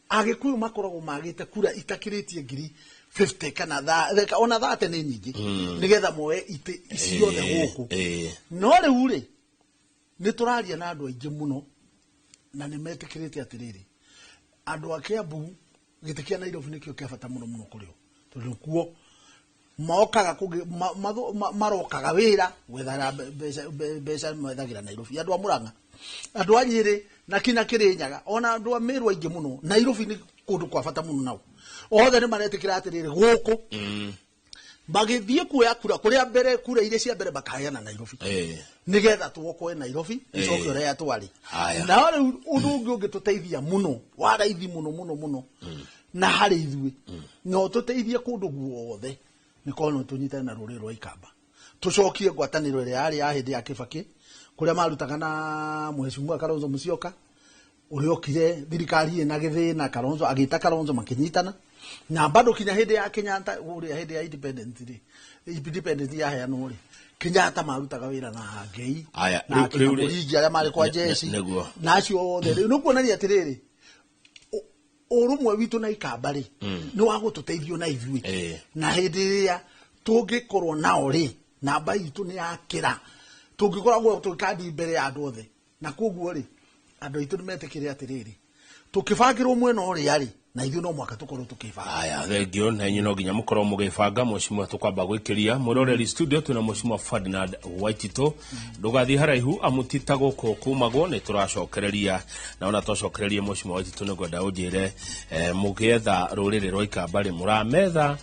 Agĩkũyũ makoragwo magĩte kura itakĩrĩtie ngiri 50 kana ona 30 nĩ nyingĩ, nĩgetha moe itĩ ciothe gũkũ. No rĩu rĩ, nĩ tũraria na andũ aingĩ mũno na nĩ metĩkĩrĩte atĩrĩrĩ, andũ a Kiambu gĩtĩ kĩa Nairobi nĩkĩo kĩa bata mũno mũno kũrĩ o, tondũ kuo mokaga marokaga wĩra gwetha mbeca methagĩra Nairobi. Andũ a Murang'a, andũ a Nyĩrĩ na kinya Kĩrĩnyaga, ona andũ a Meru aingĩ mũno, Nairobi nĩ kũndũ kwa bata mũno nao othe nĩ maretĩkĩra atĩrĩrĩ gũkũ magĩthiĩ kuoya kura kũrĩa mbere, kura iria cia mbere makaheana Nairobi nĩgetha tuokoe Nairobi icoke ũrĩa twarĩ. Na rĩu ũndũ ũngĩ ũngĩtũteithia mũno wa raithi mũno mũno mũno na harĩ ithuĩ no tũteithie kũndũ guothe nĩ korwo no tũnyitane na rũrĩrĩ rwa Ikamba, tũcokie ngwatanĩro ĩrĩa yarĩ ya hĩndĩ ya Kĩbakĩ kũrĩa marutaga na Mheshimiwa Kalonzo Musyoka ũrĩa okire thirikari ĩna gĩthĩna, Kalonzo agĩta Kalonzo makĩnyitana na bado kinya hĩndĩ ya Kenyatta, ũrĩa hĩndĩ ya independence rĩ, independence yaheanwo rĩ, Kenyatta marutaga wĩra na Ngei na Mũringi arĩa marĩ kwa jeshi na acio othe. Rĩu nĩ kuonania atĩrĩrĩ, ũrũmwe witũ na Ikamba rĩ nĩ wa gũtũteithio na ithuĩ, na hĩndĩ ĩrĩa tũngĩkorwo nao rĩ, namba itũ nĩ yakĩra, tũngĩkoragwo twĩkandi mbere ya andũ othe. Na koguo rĩ, andũ aitũ nĩ metĩkĩre atĩrĩrĩ, tũkĩbangĩrwo mwena ũrĩa rĩ, na ithuĩ no mwaka tũkorwo tũkĩbanga. Haya, thengio, na inyuĩ no nginya mũkorwo mũgĩbanga. Mheshimiwa, tũkwamba gwĩkĩria mwĩroreri studio twĩna Mheshimiwa Ferdinand Waititũ. Ndũgathiĩ haraihu amu ti ta gũkũ kumagwo nĩ tũracokereria, na ona twacokereria Mheshimiwa Waititũ nĩ ngwenda ũnjĩre, mũgĩetha rũrĩrĩ rwa Ikamba rĩ, mũrametha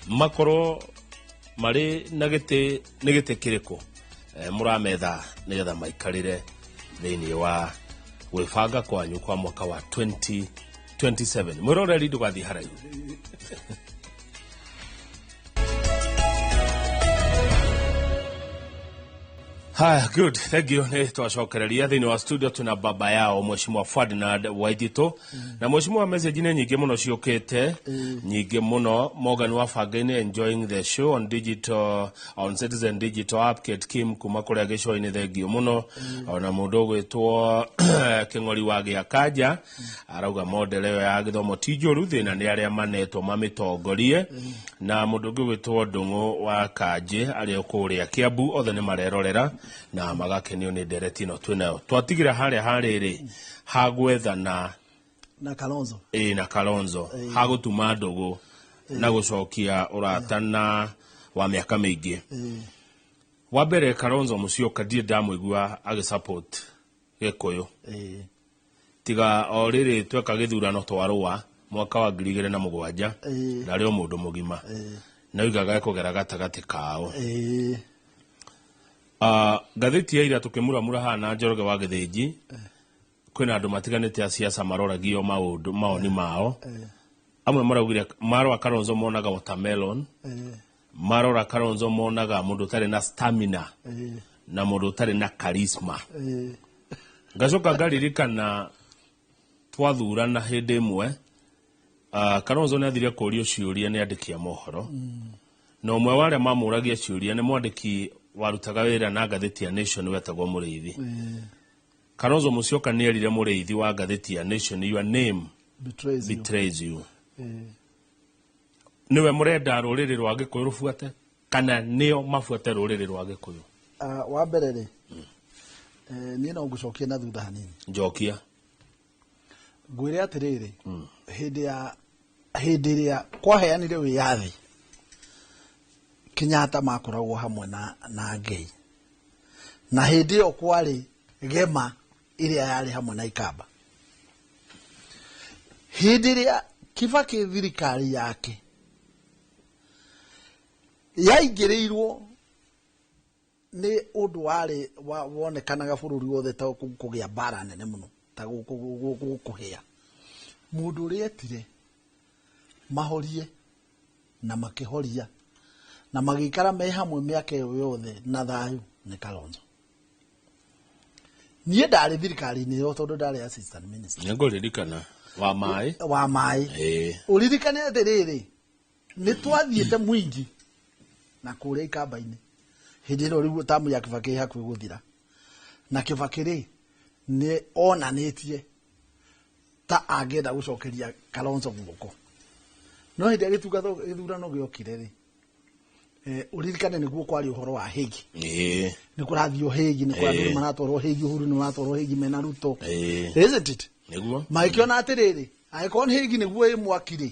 makorwo marĩ na gĩtĩ, nĩ gĩtĩ kĩrĩkũ mũrametha nĩgetha maikarĩre thĩinĩ wa gwĩbanga kwanyu kwa mwaka wa 2027? Mwĩroreri, ndũgathiĩ haraihu. Haya, good. Thank you. Nĩ twacokereria thĩinĩ wa studio tuna baba yao Mheshimiwa Ferdinand Waititũ. Na Mheshimiwa, message nĩ nyingĩ mũno ciũkĩte, nyingĩ mũno. Morgan wa Bangainĩ, enjoying the show on digital, on Citizen Digital app. Kate Kim kuma kũrĩa gĩcũa-inĩ, thank you mũno. Ona mũndũ ũgwĩtwo Kĩng'ori wa Gĩakanja arauga model ĩyo ya gĩthomo ti njũru, thĩna nĩ arĩa manetwo mamĩtongorie. Na mũndũ ũngĩ ũgwĩtwo Ndũng'ũ wa Kanjĩ arĩ o kũrĩa Kiambu, othe nĩ marerorera na magakenio nĩ ndereti ĩno twĩnayo. Twatigĩra harĩa harĩrĩ hagwethana na Kalonzo. Ĩ, na Kalonzo, hagũtuma ndũgũ na gũcokia ũrata na wa mĩaka mĩingĩ. Wa mbere, Kalonzo Musyoka ndirĩ ndamũigua agĩsupport Gĩkũyũ, tiga o rĩrĩ tweka gĩthurano twarũa mwaka wa 2007, na rĩo mũndũ mũgima na oigaga ekũgera gatagatĩ kao. Ngathĩti ya ira tũkĩmuramura haha na Njoroge wa Gĩthĩnji, kwĩna andũ matiganĩte a siasa maroragio maũndũ maoni mao. Amwe maraugire marora Kalonzo monaga watermelon, marora Kalonzo monaga mũndũ ũtarĩ na stamina na mũndũ ũtarĩ na charisma. Ngacoka ngaririkana twathurana hĩndĩ ĩmwe, Kalonzo nĩ athire kũrio ciũria nĩ andĩki a mohoro, na ũmwe wa arĩa mamũragia ciũria nĩ mwandĩki warutaga wĩra na ngathĩti ya Nation wetagwo Mũrĩithi. Kalonzo Musyoka nĩ erire Mũrĩithi wa ngathĩti ya Nation, "Your name betrays you." Betrays you. Nĩwe mũrenda rũrĩrĩ rwa Gĩkũyũ rũbuate kana nĩo mabuate rũrĩrĩ rwa Gĩkũyũ? Wa mbere rĩ, niĩ no ngũcokie na thutha hanini. Njokia. Ngwĩre atĩrĩrĩ, hĩndĩ ya hĩndĩ ĩrĩa kwaheanire wĩyathi, Kenyatta makoragwo hamwe na Ngei, na hĩndĩ ĩyo kwarĩ Gema ĩrĩa yarĩ hamwe na Ikamba. Hĩndĩ ĩrĩa Kibaki thirikari yake yaingĩrĩirwo nĩ ũndũ warĩ wonekanaga bũrũri wothe ta kũgĩa mbara nene mũno, ta gũkũhĩa, mũndũ ũrĩa etire mahorie na makĩhoria na magĩikara me hamwe mĩaka ĩyo yothe na thayũ nĩ Kalonzo. Niĩ ndarĩ thirikari-inĩ ĩyo tondũ ndarĩ assistant minister. Nĩngũririkana wa maĩ. Wa maĩ. Ũririkane atĩrĩrĩ, nĩ twathiĩte mwingi na kũrĩa Ikamba-inĩ hĩndĩ ĩno rĩu tamu ya Kibaki ĩ hakuhĩ gũthira, na Kibaki rĩ nĩ onanĩtie ta angĩenda gũcokeria Kalonzo guoko, no hĩndĩ ĩrĩa gĩthurano gĩokire rĩ, ũririkane nĩguo kwarĩ ũhoro wa Hague. Nĩ kũrathio Hague, nĩ kũrathio, maratwarwo Hague, Uhuru nĩ maratwarwo Hague mena Ruto. Isn't it? Nĩguo. Magĩkĩona atĩrĩrĩ, angĩkorwo nĩ Hague nĩguo ĩ mwaki rĩ,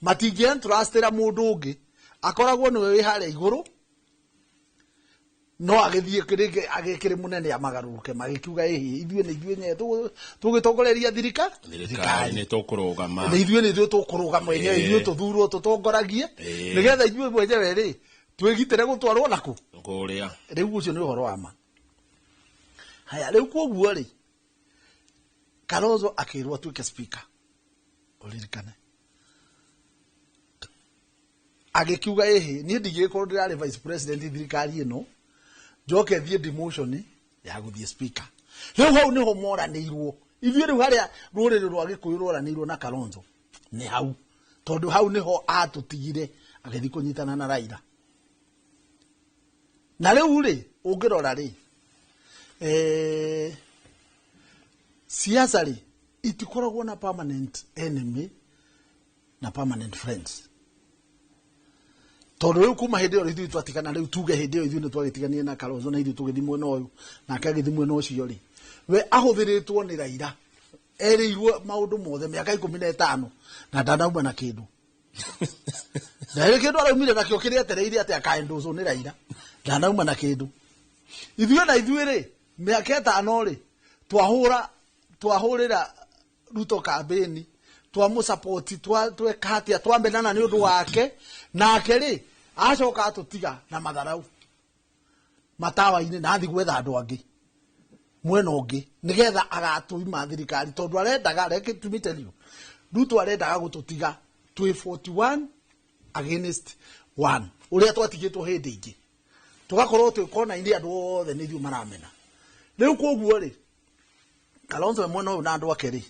matingĩ entrustĩra mũndũ ũngĩ akoragwo nĩwe wĩ harĩa igũrũ, no agĩthiĩ rĩngĩ agĩkĩrĩ mũnene amagarũrũke. Magĩkiuga ĩhĩ, ithuĩ nĩ ithuĩ nyewe tũgĩtongoreria thirikari, nĩ tũkũrũgama. Nĩ ithuĩ, nĩ ithuĩ tũkũrũgama mwenyewe, ithuĩ tũthurwo tũtongoragie, nĩgetha ithuĩ mwenyewe rĩ twĩgitĩre gũtwarwo nakũ kũrĩa. Rĩu ũcio nĩ ũhoro wa ma. Haya, rĩu koguo rĩ, Kalonzo akĩrwo atuĩke speaker, ũririkane agĩkiuga ĩhĩ, niĩ ndingĩgĩkorwo ndĩrarĩ vice president thirikari ĩno njoke thiĩ demotion ya gũthiĩ speaker. Rĩu hau nĩho moranĩirwo ithuĩ, rĩu harĩa rũrĩrĩ rwa Gĩkũyũ rworanĩirwo na Kalonzo nĩ hau, tondũ hau nĩho atũtigire agĩthiĩ kũnyitana na Raila. Na rĩu rĩ, ũngĩrora rĩ, siasa rĩ itikoragwo na permanent enemy na permanent friends, tondũ rĩu kuma hĩndĩ ĩyo ithuĩ twatigana, rĩu tuge hĩndĩ ĩyo ithuĩ nĩ twagĩtiganire na Kalonzo na ithuĩ tũgĩthiĩ mwena ũyũ nake agĩthiĩ mwena ũcio rĩ, we ahũthĩrĩtwo nĩ Raila, erĩirwo maũndũ mothe mĩaka 15 na ndanauma na kĩndũ, na kĩndũ araumire nakĩo kĩrĩa etereire atĩ akaendũcwo nĩ Raila, ndanauma na kĩndũ. Ithuĩ na ithuĩ rĩ, mĩaka 5 rĩ, twahũra twahũrĩra Ruto kambĩni, twamũsapoti, tweka atĩa, twamenana nĩ ũndũ wake, nake rĩ acoka atũtiga na matharau matawa-inĩ na athi gwetha andũ angĩ mwena ũngĩ nĩgetha agatũima thirikari, tondũ arendaga, reke to me tell you, Ruto arendaga gũtũtiga twĩ 41 against 1 ũrĩa twatigĩtwo hĩndĩ ĩngĩ. Tũgakorwo twĩ kona-inĩ, andũ othe nĩ ithuĩ maramena. Rĩu koguo rĩ, Kalonzo we mwena ũyũ na andũ ake rĩ,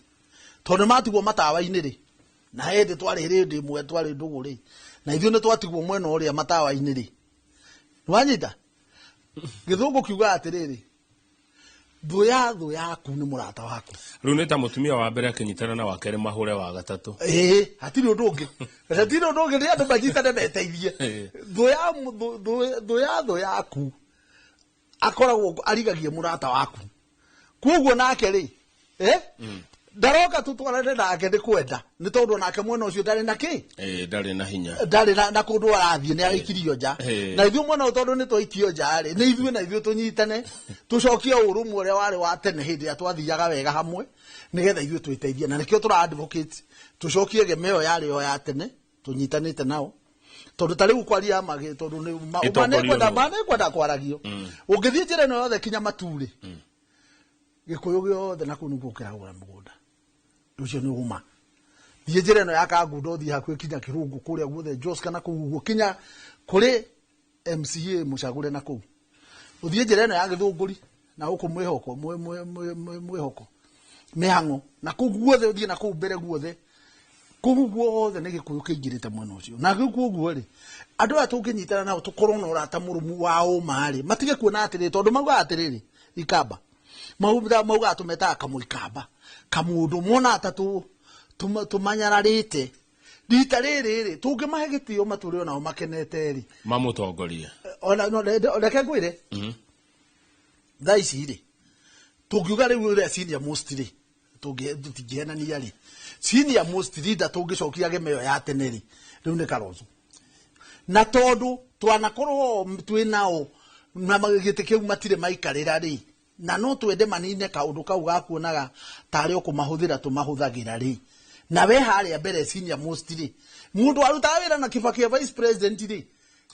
tondũ nĩ matigwo matawa-inĩ rĩ, na hĩndĩ twarĩ hĩndĩ ĩmwe twarĩ ndũgũ rĩ, na ithuĩ nĩ twatigwo mwena ũrĩa matawa-inĩ rĩ, nĩwanyita gĩthũngũ kiugaga atĩrĩrĩ, thũ ya thũ yaku nĩ mũrata waku. Rĩu nĩ ta mũtumia wa mbere akĩnyitana na wa kerĩ mahũre wa gatatũ. Ĩĩ, hatirĩ ũndũ ũngĩ, hatirĩ ũndũ ũngĩ, nĩ andũ manyitane meteithie. Thũ ya thũ ya thũ yaku akoragwo arigagie mũrata waku. Koguo nake rĩ, ndaroka tũtwarane nake nĩ kwenda, nĩ tondũ nake mwena ũcio ndarĩ na kĩ. Ndarĩ na hinya. Ndarĩ na kũndũ arathiĩ, nĩ araikirio nja. Na ithuĩ mwena ũyũ tondũ nĩ twaikio nja rĩ, nĩ ithuĩ na ithuĩ tũnyitane tũcokie ũrũmwe ũrĩa warĩ wa tene hĩndĩ ĩrĩa twathiaga wega hamwe, nĩgetha ithuĩ twĩteithie. Na nĩkĩo tũra advocate tũcokie geme ĩyo yarĩ o ya tene tũnyitanĩte nao, tondũ ta rĩu kwaria magĩ, tondũ nĩ Ĩtongorio nĩngwenda nũ? Ma nĩngwenda kwaragio. Ũngĩthiĩ njĩra ĩno yothe kinya maturĩ, gĩkũyũ gĩothe na kũu nĩkuo kĩragũra mũgũnda ũcio, nĩ ũma. Thiĩ njĩra ĩno ya Kangundo, ũthiĩ hakuhĩ kinya Kĩrũngũ kũrĩa guothe, Jos kana kũu ũguo, kinya kũrĩ MCA mũcagũre na kũu. Ũthiĩ njĩra ĩno ya Gĩthũngũri na gũkũ mwĩhoko mwĩhoko mĩhang'o na kũu guothe, ũthiĩ na kũu mbere guothe, kũu guothe nĩ gĩkũyũ kĩingĩrĩte mwena ũcio. Na rĩu koguo rĩ, andũ aya tũngĩnyitana nao tũkorwo na ũrata mũrũmu wa ũma rĩ, matige kuona atĩrĩrĩ, tondũ maugaga atĩrĩrĩ, ikamba maugaga tũmetaga kamũikamba kamũndũ, monaga ta tũmanyararĩte. Rita rĩrĩ rĩ, tũngĩmahe gĩtĩo matũre onao makenete rĩ, mamũtongorie. Ona no reke ngwĩre, thaa ici rĩ, tũngiuga rĩu ũrĩa senior most rĩ, tũtingĩhenania rĩ, senior most leader tũngĩcokia geme ĩyo ya tene rĩ, rĩu nĩ Kalonzo. Na tondũ twanakorwo twĩ nao na gĩtĩ kĩu matirĩ maikarĩra rĩ, na no twende manine kaũndũ kau gakuonaga tarĩ o kũmahũthĩra tũmahũthagĩra rĩ, na we harĩa mbere senior most rĩ, mũndũ arutaga wĩra na Kibaki ya vice president rĩ,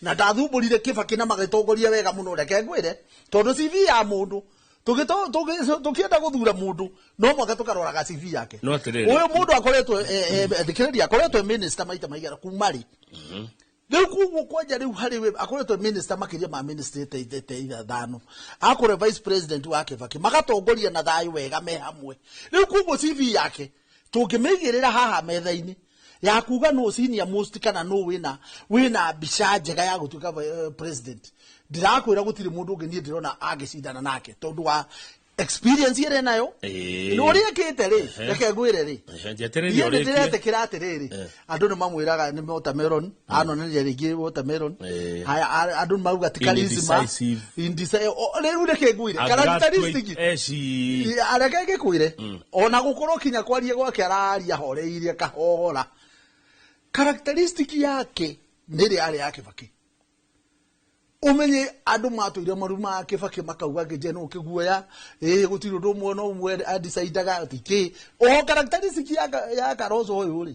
na ndathumbũrire Kibaki na magĩtongoria wega mũno. Reke ngwĩre, tondũ CV ya mũndũ, tũkĩenda gũthura mũndũ no mũhaka tũkaroraga CV yake. No atĩrĩrĩ. Ũyũ mũndũ akoretwo thikĩrĩria, akoretwo e minister maita maigana kuma rĩ? Rĩu koguo kwanja rĩu harĩ we akoretwo e minister makĩria ma minister te ithano, akorwo vice president wa Kibaki, magatongoria na thayũ wega me hamwe. Rĩu koguo CV yake tũngĩmĩigĩrĩra haha metha-inĩ ya kuga no senior most kana no wĩna mbica njega ya gũtuĩka president, ndĩrakwĩra gũtirĩ mũndũ ũngĩ niĩ ndĩrona angĩcindana nake, tondũ wa experience ĩrĩa nayo nĩ ũrĩa ĩkĩte rĩ. Reke ngwĩre rĩ, Njetereria niĩ nĩ ũrĩkie. ndĩretĩkĩra atĩrĩrĩ, andũ nĩ mamwĩraga nĩ watermelon, anonania rĩngĩ watermelon. Haya, andũ nĩ mauga ti charisma. Indecisive. Rĩu reke ngwĩre characteristic Eci. Reke ngĩkwĩre, ona gũkorwo kinya kwaria gwake araria horeirie kahora, characteristic yake nĩ ĩrĩa yarĩ ya Kibaki. Ũmenye andũ matũire marumaga Kibaki, makauga ngĩnje no kĩguoya, ĩ gũtirĩ ũndũ ũmwe no ũmwe andicidaga tikĩ o characteristic ya Kalonzo ũyũ rĩ,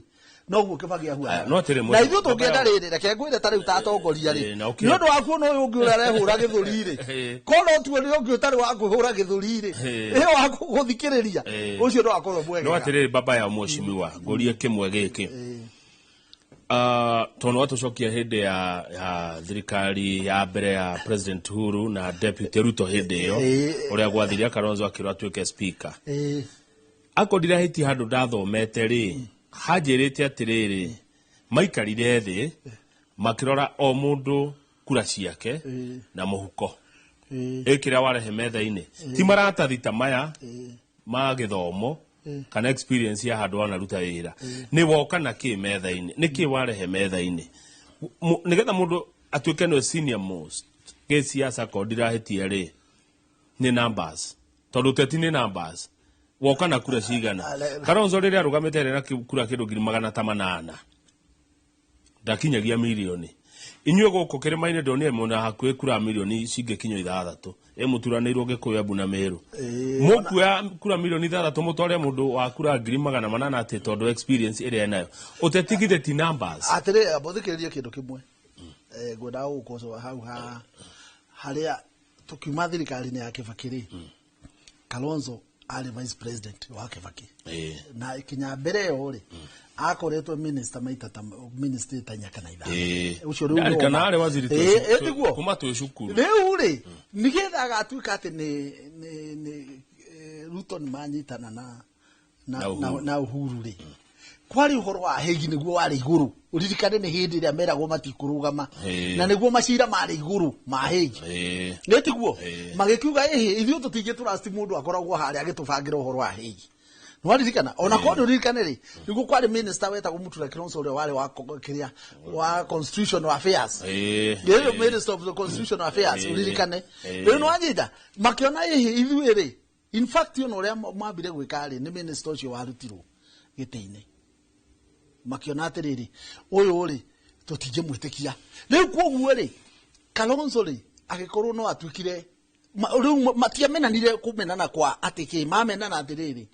noguo Kibaki ahuanaga. No atĩrĩ, Na ithuĩ tũngĩenda rĩrĩ, reke ngwĩre, ta rĩu ta atongoria rĩ, Na nĩ ũndũ wa kuona ũyũ ũngĩ ũrĩa arehũra gĩthũri rĩ, korwo tuo nĩ ũngĩ ũtarĩ wa kwĩhũra gĩthũri rĩ, ĩyo wa gũthikĩrĩria ũcio no akorwo No mwegega. Atĩrĩrĩ, baba ya mheshimiwa, ngũrie kĩmwe gĩkĩ. Tondũ watũcokia hĩndĩ ya thirikari ya mbere ya President Uhuru na Deputy Ruto, hĩndĩ ĩyo ũrĩa gwathire Kalonzo akĩrwo atuĩke speaker, akorwo ndirahĩtia handũ ndathomete rĩ, hanjĩrĩte atĩrĩrĩ, maikarire thĩ makĩrora o mũndũ kura ciake na mũhuko, ĩ kĩrĩa warehe metha-inĩ, ti maratathi ta maya ma gĩthomo kana experience ya handũ wanaruta wĩra, nĩ woka na kĩ metha-inĩ, nĩ kĩ warehe metha-inĩ nĩgetha mũndũ atuĩke nĩwe senior most gĩsiasa. Korwo ndirahĩtia rĩ, nĩ numbers, tondũ teti nĩ numbers, woka na kura cigana. Kalonzo rĩrĩa arũgamĩte arĩ na kura kĩndũ 800,000, ndakinyagia mirioni. Inyuĩ gũkũ kĩrĩma-inĩ ndonire mũna hakuhĩ kura mirioni cingĩkinya 6, ĩ mũturanĩirwo Gĩkũyũ, Embu na Meru. Mũkuoya kura mirioni 6 mũtware mũndũ wa kura 800,000 atĩ tondũ experience ĩrĩa enayo? Ũteti githĩ ti numbers? Atĩrĩ, amba ũthikĩrĩrie kĩndũ kĩmwe. Ngwendaga gũgũkocoa hau ha harĩa tũkiuma thirikari-inĩ ya Kibaki rĩ, Kalonzo Arĩ vice president wa Kibaki. Na kinya mbere ĩyo rĩ, akoretwo minister maita ta minister ta inya kana ithano. Ũcio rĩu Ndarikana nĩwoma. arĩ waziri Tiguo. kuma twĩ cukuru. Rĩu rĩ, nĩgetha agatuĩka atĩ nĩ Ruto nĩ manyitana na Na Uhuru. na Uhuru rĩ, kwarĩ ũhoro wa Hague nĩguo warĩ igũrũ. Ũririkane nĩ hĩndĩ ĩrĩa meragwo matikũrũgama, na nĩguo macira marĩ igũrũ ma Hague. Nĩ tiguo? Magĩkiuga ĩhĩ, ithuĩ tũtingĩ trust mũndũ akoragwo harĩa agĩtũbangĩra ũhoro wa Hague. Nĩwaririkana? Ona korwo nĩ ũririkane rĩ, nĩguo kwarĩ minister wetagwo Mutula Kilonzo ũrĩa warĩ wa kĩrĩa wa constitutional affairs. Rĩu minister of the constitutional affairs, ũririkane. Rĩu nĩwanyita? Makĩona ĩhĩ, ithuĩ rĩ, in fact ona ũrĩa mambire gwĩka rĩ, nĩ minister ũcio warutirwo gĩtĩ-inĩ. Makĩona atĩrĩrĩ, ũyũ rĩ, tũtingĩmwĩtĩkia. Rĩu koguo rĩ, Kalonzo rĩ, agĩkorwo no atuĩkire rĩu matiamenanire kũmenana kwa atĩ kĩ, mamenana atĩrĩrĩ,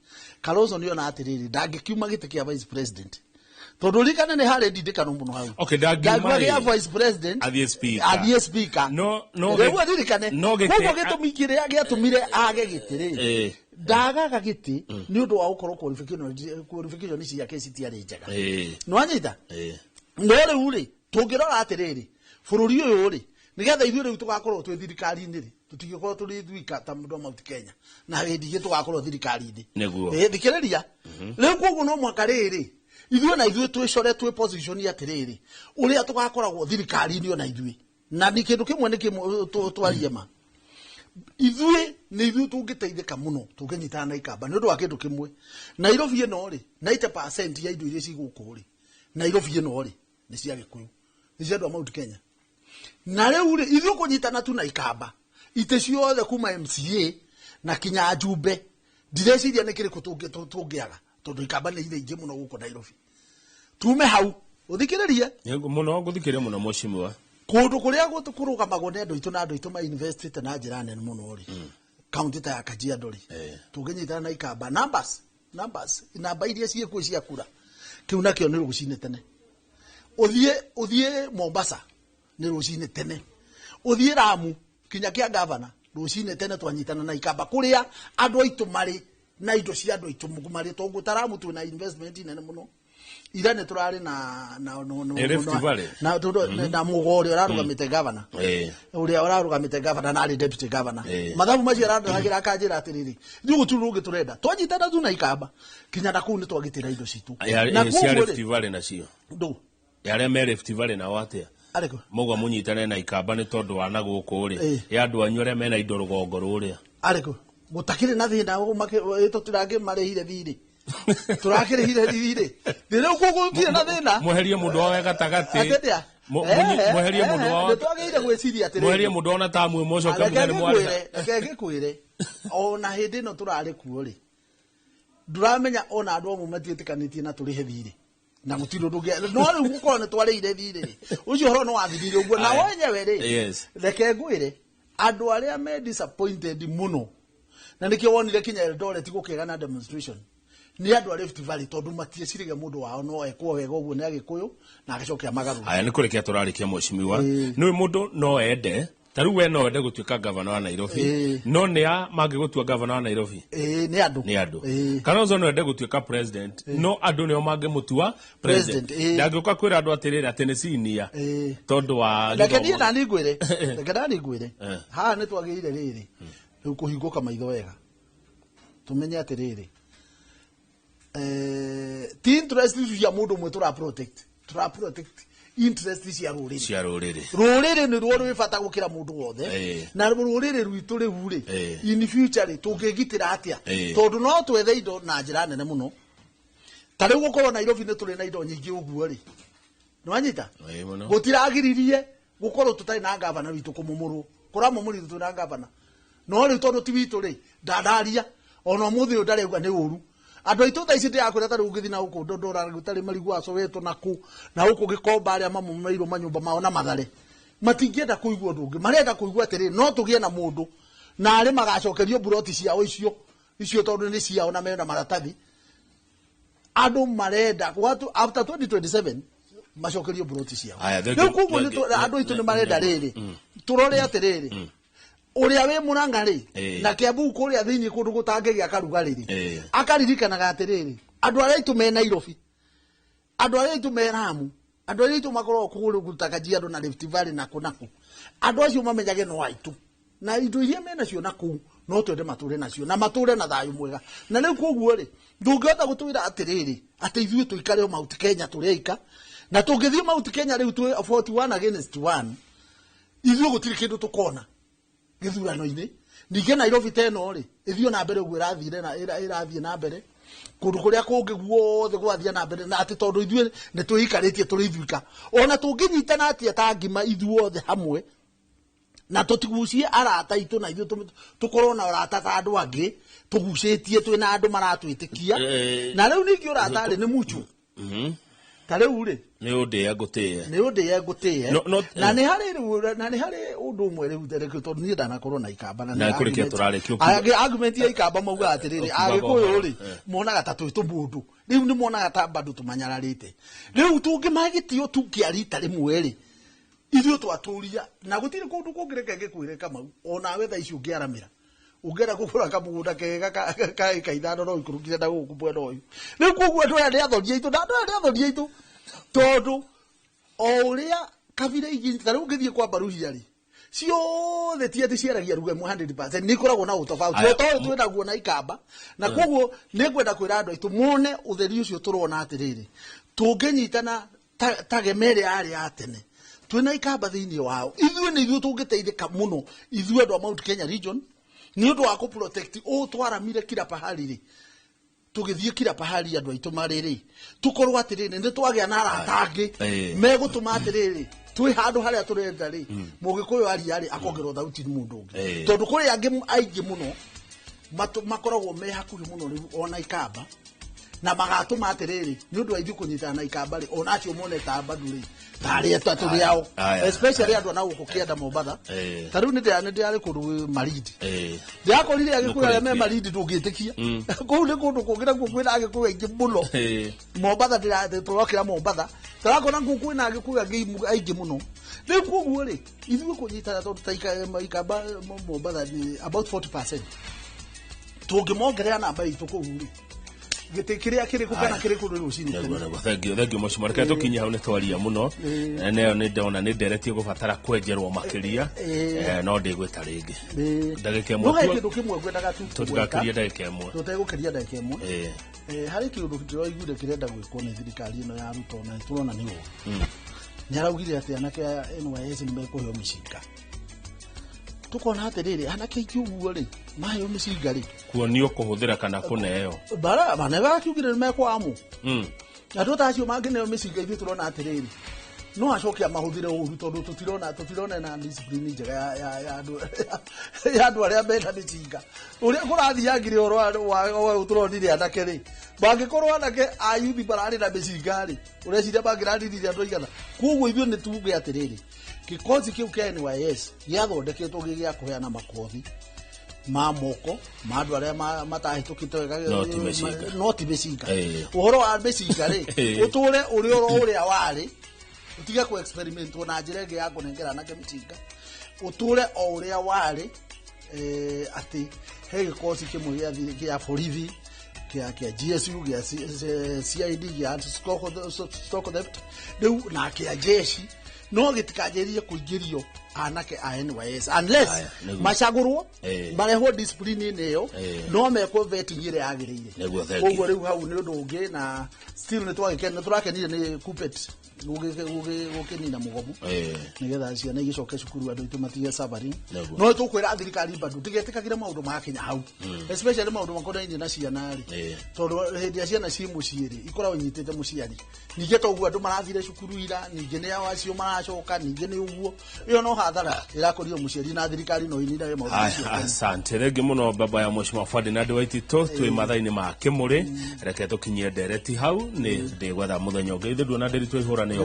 Kalonzo nĩona atĩrĩrĩ, ndangĩkiuma gĩtĩ kĩa vice president. Tondũ ririkane nĩ harĩ ndindĩkano mũno hau. Okay, ndangiuma Ndangiuma rĩ, gĩa vice president, athiĩ speaker. athiĩ speaker. No Rĩu aririkane. no gĩtĩ- Koguo gĩtũmi kĩrĩa gĩatũmire age gĩtĩ rĩ, ndagaga gĩtĩ nĩ ũndũ wa gũkorwo qualification ciake citiarĩ njega. Nĩwanyita? No rĩu rĩ, tũngĩrora atĩrĩrĩ, bũrũri ũyũ rĩ, nĩgetha ithuĩ rĩu tũgakorwo twĩ thirikari-inĩ rĩ, tũtingĩkorwo tũrĩ ithuika ta mũndũ wa Mount Kenya, na hĩndĩ ĩngĩ tũgakorwo thirikari-inĩ. Thikĩrĩria. Rĩu koguo no mũhaka rĩrĩ, ithuĩ na ithuĩ twĩcore twĩ position atĩrĩrĩ, ũrĩa tũgakoragwo thirikari-inĩ ona ithuĩ. Na nĩ kĩndũ kĩmwe nĩ kĩmwe twarie ma. Ithuĩ nĩ ithuĩ tũngĩteithĩka mũno tũngĩnyitana na Ikamba nĩ ũndũ wa kĩndũ kĩmwe. Nairobi ĩno rĩ, 90% ya indo iria ci gũkũ rĩ, Nairobi ĩno rĩ, nĩ cia Gĩkũyũ, nĩ cia andũ a Mount Kenya. Na rĩu rĩ, ithuĩ kũnyitana tu na Ikamba, itĩ ciothe kuma MCA na kinya Njumbe, ndireciria nĩ kĩrĩkũ tũngĩaga, tondũ Ikamba nĩ irĩ ingĩ mũno gũkũ Nairobi. Tume hau, ũthikĩrĩrie. Nĩ mũno ngũthikĩrĩria mũno mheshimiwa. Kũndũ kũrĩa kũrũgamagwo nĩ andũ aitũ na andũ aitũ ma investĩte na njĩra nene mũno rĩ, kaunti ta ya Kajiado rĩ, tũngĩnyitana na Ikamba, numbers, namba iria ciĩkuo cia kura, kĩu nakĩo nĩ rũcinĩ tene. Ũthiĩ Mombasa nĩ rũcinĩ tene. Ũthiĩ Lamu kinya kĩa gavana rũcinĩ tene twanyitana na Ikamba kũrĩa andũ aitũ marĩ na indo cia andũ aitũ marĩ, tondũ ta Lamu twĩna investment nene mũno. Ira nĩ tũrarĩ na na no no Rift no Valley. na tondũ na mũgo ũrĩa ũrarũgamĩte gavana. Ũrĩa ũrarũgamĩte gavana na arĩ deputy governor. Mathabu macio arandoragĩra akanjĩra atĩrĩrĩ, ithuĩ gũtirĩ ũndũ ũngĩ tũrenda. Twanyitana tu na Ikamba kinya na kũu nĩ twagitĩra indo citũ. Na Cia koguo Rift rĩ, Valley nacio. Ndũ. Ya arĩa me Rift Valley nao atĩa? Arĩkũ? Mauga mũnyitane na Ikamba nĩ tondũ wa na gũkũ rĩ, ya andũ anyu arĩa mena indo rũgongo rũrĩa. Arĩkũ? Gũtakĩrĩ na thĩna, tũtirakĩmarĩhire thirĩ. Tũrakĩrĩhire thirĩ. Rĩu koguo gũtirĩ na thĩna. Mweherie mũndũ wawe gatagatĩ. Atĩrĩa? Mweherie mũndũ wawe. Nĩ twagĩrĩire gwĩciria atĩrĩrĩ. Mweherie mũndũ ona ta mwe mũcoke Reke mũgere mwarĩ. ngĩkwĩre, reke ngĩkwĩre. Ona hĩndĩ ĩno tũrarĩ kuo rĩ, ndũramenya ona andũ amwe matiĩtĩkanĩtie na tũrĩhe thirĩ. Na gũtirĩ ũndũ ũngĩ. No rĩu gũkorwo nĩ twarĩire thirĩ rĩ, ũcio ũhoro nĩ wathirire ũguo. Na wenyewe rĩ, reke ngwĩre, andũ arĩa me disappointed mũno, na nĩkĩo wonire kinya Eldoret gũkĩgĩa na demonstration, nĩ andũ a Rift Valley, tondũ matieciragia mũndũ wao no ekwo wega ũguo nĩ Agĩkũyũ na agĩcoke amagarũre. Aya, nĩ kũrĩkia tũrarĩkia mheshimiwa. Nĩ mũndũ no ende, ta rĩu we no wende gũtuĩka gavana wa Nairobi, no nĩ a mangĩgũtua gavana wa Nairobi? Nĩ andũ. Nĩ andũ. Kalonzo no ende gũtuĩka president, no andũ nĩo mangĩmũtua president. President, Ndangĩũka kwĩra andũ atĩrĩrĩ atĩ nĩ senior, tondũ wa Reke gĩthomo. niĩ nani ngwĩre, reke nani ngwĩre. Haha nĩ twagĩrĩire rĩrĩ, rĩu kũhingũka maitho wega. Tũmenye atĩrĩrĩ, ti interest cia mũndũ ũmwe tũra protect, tũra protect interest cia rũrĩrĩ. Cia rũrĩrĩ. Rũrĩrĩ nĩ ruo rwĩ bata gũkĩra mũndũ wothe. Na rũrĩrĩ rwitũ rĩu rĩ, in future rĩ, tũngĩgitĩra atĩa? Tondũ no twethe indo na njĩra nene mũno. Ta rĩu gũkorwo Nairobi nĩ tũrĩ na indo nyingĩ ũguo rĩ, nĩwanyita? Mũno. Gũtiragiririe gũkorwo tũtarĩ na gavana witũ kũmũmũrwo. Kũramũmũrire twĩ na gavana. No rĩu tondũ ti witũ rĩ, ndandaria. Ona ũmũthĩ ũyũ ndarauga nĩ ũru. Andũ aitũ thaa ici ndĩrakwĩra ta rĩu ũngĩthiĩ na gũkũ Ndondora, rĩu tarĩ marigũ wa Soweto na kũ, na gũkũ Gĩkomba arĩa mamomoreirwo manyũmba mao na Mathare. Matingĩenda kũigua ũndũ ũngĩ. Marenda kũigua atĩrĩrĩ, no tũgĩe na mũndũ na arĩ magacokerio mburoti ciao icio tondũ nĩ ciao na mena maratathi. Andũ marenda watu after 2027 macokerio mburoti ciao. Aya, thank Rĩu you. koguo Thank you. andũ aitũ nĩ marenda rĩrĩ. Tũrore atĩrĩrĩ. Ũrĩa wĩ Mũrang'a rĩ, na Kĩambu kũrĩa thĩinĩ kũndũ gũtangĩgĩa karugarĩ rĩ, akaririkanaga atĩrĩrĩ, andũ arĩa aitũ me Nairobi, andũ arĩa aitũ me Lamu, andũ arĩa aitũ makoragwo kũrĩa ta Kajiado na Rift Valley na kũ na kũ, andũ acio mamenyage no aitũ na indo iria menacio na kũu no twende matũre nacio na matũre na thayũ mwega. Na rĩu koguo rĩ, ndũngĩhota gũtwĩra atĩrĩrĩ atĩ ithuĩ tũikare o Mount Kenya tũrĩ aika, na tũngĩthiĩ Mount Kenya rĩu twĩ 41 against 1, ithuĩ gũtirĩ kĩndũ tũkona gĩthurano-inĩ. Ningĩ Nairobi ta ĩno rĩ, ĩthiĩ na mbere ũguo ĩrathire na ĩrathiĩ na mbere kũndũ kũrĩa kũngĩ guothe gwathiĩ na mbere, na atĩ tondũ ithuĩ nĩ twĩikarĩtie tũrĩ ithuika, ona tũngĩnyitana atĩa ta ngima ithuothe hamwe na tũtigucie arata aitũ na ithuĩ tũkorwo na ũrata ta andũ angĩ tũgucĩtie twĩna andũ maratwĩtĩkia. Na rĩu ningĩ ũrata rĩ nĩ mutual. Ta rĩu rĩ, nĩ ũndĩe ngũtĩe, nĩ ũndĩe ngũtĩe. Na nĩ harĩ rĩu, na nĩ harĩ ũndũ ũmwe rĩu rĩu tondũ niĩ ndanakorwo na ikamba na kũrĩkia tũrarĩkia argument ya ikamba maugaga atĩrĩrĩ, Agĩkũyũ rĩ monaga ta twĩ tũmũndũ, rĩu nĩ monaga ta bado tũmanyararĩte. Rĩu tũngĩmagĩtio tu kĩa rita rĩmwe rĩ, ithuĩ twatũria na gũtirĩ kũndũ kũngĩ reke ngĩkwĩre Kamau, onawe thaa ici ũngĩaramĩra ũngĩenda kũgũra kamũgũnda kega ka ĩka 5 no ikũrũkire na gũkũ mwena ũyũ. Rĩu koguo andũ aya nĩ athoni aitũ, na andũ aya nĩ athoni aitũ tondũ o ũrĩa kabira ingĩ ta rĩu ũngĩthiĩ kwa Mbaruhia rĩ, ciothe ti atĩ ciaragia ruga ĩmwe 100%, nĩ ikoragwo na ũtofauti o ta ũyũ twĩnaguo na ikamba. Na koguo nĩ ngwenda kwĩra andũ aitũ mone ũtheri ũcio tũrona atĩrĩrĩ, tũngĩnyitana ta gema ĩrĩa yarĩ ya tene twĩna ikamba thĩinĩ wao, ithuĩ nĩ ithuĩ tũngĩteithĩka mũno, ithuĩ andũ a Mount Kenya region, nĩ ũndũ wa kũ protect ũũ twaramire kila pahali rĩ, tũgĩthiĩ kila pahali andũ aitũ marĩ rĩ, tũkorwo atĩrĩrĩ nĩ twagĩa na arata angĩ megũtũma atĩrĩrĩ twĩ handũ harĩa tũrenda rĩ, Mũgĩkũyũ aria rĩ akongerwo thauti nĩ mũndũ ũngĩ, tondũ kũrĩ angĩ aingĩ mũno makoragwo me hakuhĩ mũno rĩu ona ikamba, na magatũma atĩrĩrĩ nĩ ũndũ wa ithuĩ kũnyitana na ikamba rĩ, ona acio mone ta bado rĩ tarĩ atatũ rĩao, especially andũ a na gũkũ kĩanda Mombatha. Ta rĩu nĩ ndĩrarĩ kũndũ Malindi, ndĩrakorire Agĩkũyũ arĩa me Malindi ndũngĩtĩkia, kũu nĩ kũndũ kũngĩ nakuo kwĩna Agĩkũyũ aingĩ mũno. Mombatha tũrokĩra Mombatha tũrakora kũu kwĩna Agĩkũyũ aingĩ mũno. Rĩu koguo rĩ, ithuĩ kũnyitana tondũ ta ikamba Mombatha nĩ about 40%, tũngĩmongerera namba itũ kũu rĩ, gĩtĩ kĩrĩa kĩrĩkũ kana kĩrĩkũ rĩ rũcinĩ tene. Thank you, thank you mheshimiwa. Reke tũkinye hau nĩ twaria mũno, nayo nĩ ndona nĩ nderetie gũbatara kwenjerwo makĩria, no ndĩgwĩta rĩngĩ ndagĩka ĩmwe. No he kĩndũ kĩmwe ngwendaga tu tũtigakĩrie ndagĩka ĩmwe, tũtegũkĩria ndagĩka ĩmwe. Harĩ kĩũndũ ndĩroiguire kĩrenda gwĩkwo nĩ thirikari ĩno ya Ruto, na tũrona nĩ ũũ. Nĩ araugire atĩ anake a NYS nĩ mekũheo mĩcinga. Tũkona atĩrĩrĩ, anake aingĩ ũguo rĩ, maheo mĩcinga rĩ, kuonio kũhũthĩra kana kũneo bara manega akiugire nĩ mekwamwo. Andũ ta acio mangĩneo mĩcinga ithuĩ tũrona atĩrĩrĩ, no acoke amahũthĩre ũru tondũ tũtirona na discipline njega ya andũ arĩa mena mĩcinga. Ũrĩa kũrathiangire ũhoro wa tũronire anake rĩ, mangĩkorwo anake a youth mararĩ na mĩcinga rĩ, ũreciria mangĩrariririe andũ aigana. Koguo ithuĩ nĩ tuge atĩrĩrĩ, gĩkosi kĩu kĩa NYS gĩathondeketwo gĩ gĩa kũheana makothi ma moko ma andũ arĩa matahĩtũkĩte wega, no ti mĩcinga. No ti mĩcinga. Ũhoro wa mĩcinga rĩ, ũtũre ũrĩ oro ũrĩa warĩ, ũtige kũ experiment na njĩra ĩngĩ ya kũnengera anake mĩcinga, ũtũre o ũrĩa warĩ, atĩ he gĩkosi kĩmwe gĩa borithi, kĩa GSU, gĩa CID, gĩa stock theft, rĩu na kĩa jeshi, no gĩtikanjĩrĩrie kũingĩrio anake a NYS unless macagũrwo marehwo discipline-inĩ ĩyo, no mekwo vetting ĩrĩa yagĩrĩire. Koguo rĩu hau nĩ ũndũ ũngĩ, na still nĩ tũrakenire nĩ Kuppet gũkĩnina mũgomo nĩgetha ciana igĩcoke cukuru, andũ aitũ matige suffering. No tũkwĩra thirikari bado ndĩgetĩkagĩre maũndũ makinya hau, especially maũndũ makonainie na ciana rĩ, tondũ hĩndĩ ĩrĩa ciana ciĩ mũciĩ rĩ, ikoragwo inyitĩte mũciari. Ningĩ to ũguo andũ marathire cukuru ira, ningĩ nĩ ao acio maracoka, ningĩ nĩ ũguo. Ĩyo no hathara ĩrakorio mũciari na thirikari no ĩninage maũndũ macio. Asante rĩngĩ mũno baba ya mheshimiwa Ferdinand Waititũ, twĩ mathaa-inĩ ma kĩmũrĩ, reke tũkinyie ndereti hau, nĩ ndĩgwetha mũthenya ũngĩ. Ithuĩ nduona ndĩri twaihũra nĩyo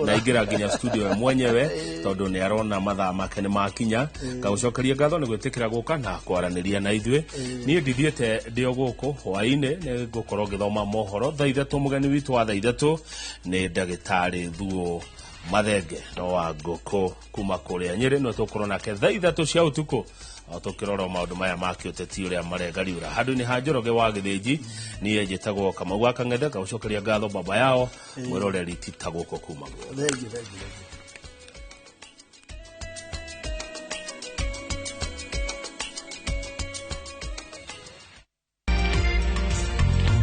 na ingĩra nginya studio we mwenyewe tondũ nĩ arona mathaa make nĩ makinya. Ngagũcokeria ngatho nĩ gwĩtĩkĩra gũka na kwaranĩria na ithuĩ. Niĩ ndithiĩte ndĩ o gũkũ hwaĩ-inĩ, nĩ ngũkorwo ngĩthoma mohoro thaa 3. Mũgeni witũ wa thaa 3 nĩ ndagĩtarĩ Thuo Mathenge no wa ngũkũ kuma kũrĩa Nyĩrĩ, no tũkorwo nake thaa 3 cia ũtukũ o tũkĩrora maũndũ maya ma kĩũteti ũrĩa maregariũra. Handũ-inĩ ha Njoroge wa Gĩthĩnji, niĩ njĩtagwo Kamau wa Kang'ethe, ngagũcokeria ngatho baba yao mwĩroreri ti ta gũkũ kuma guo. Thengiũ, thengiũ, thengiũ.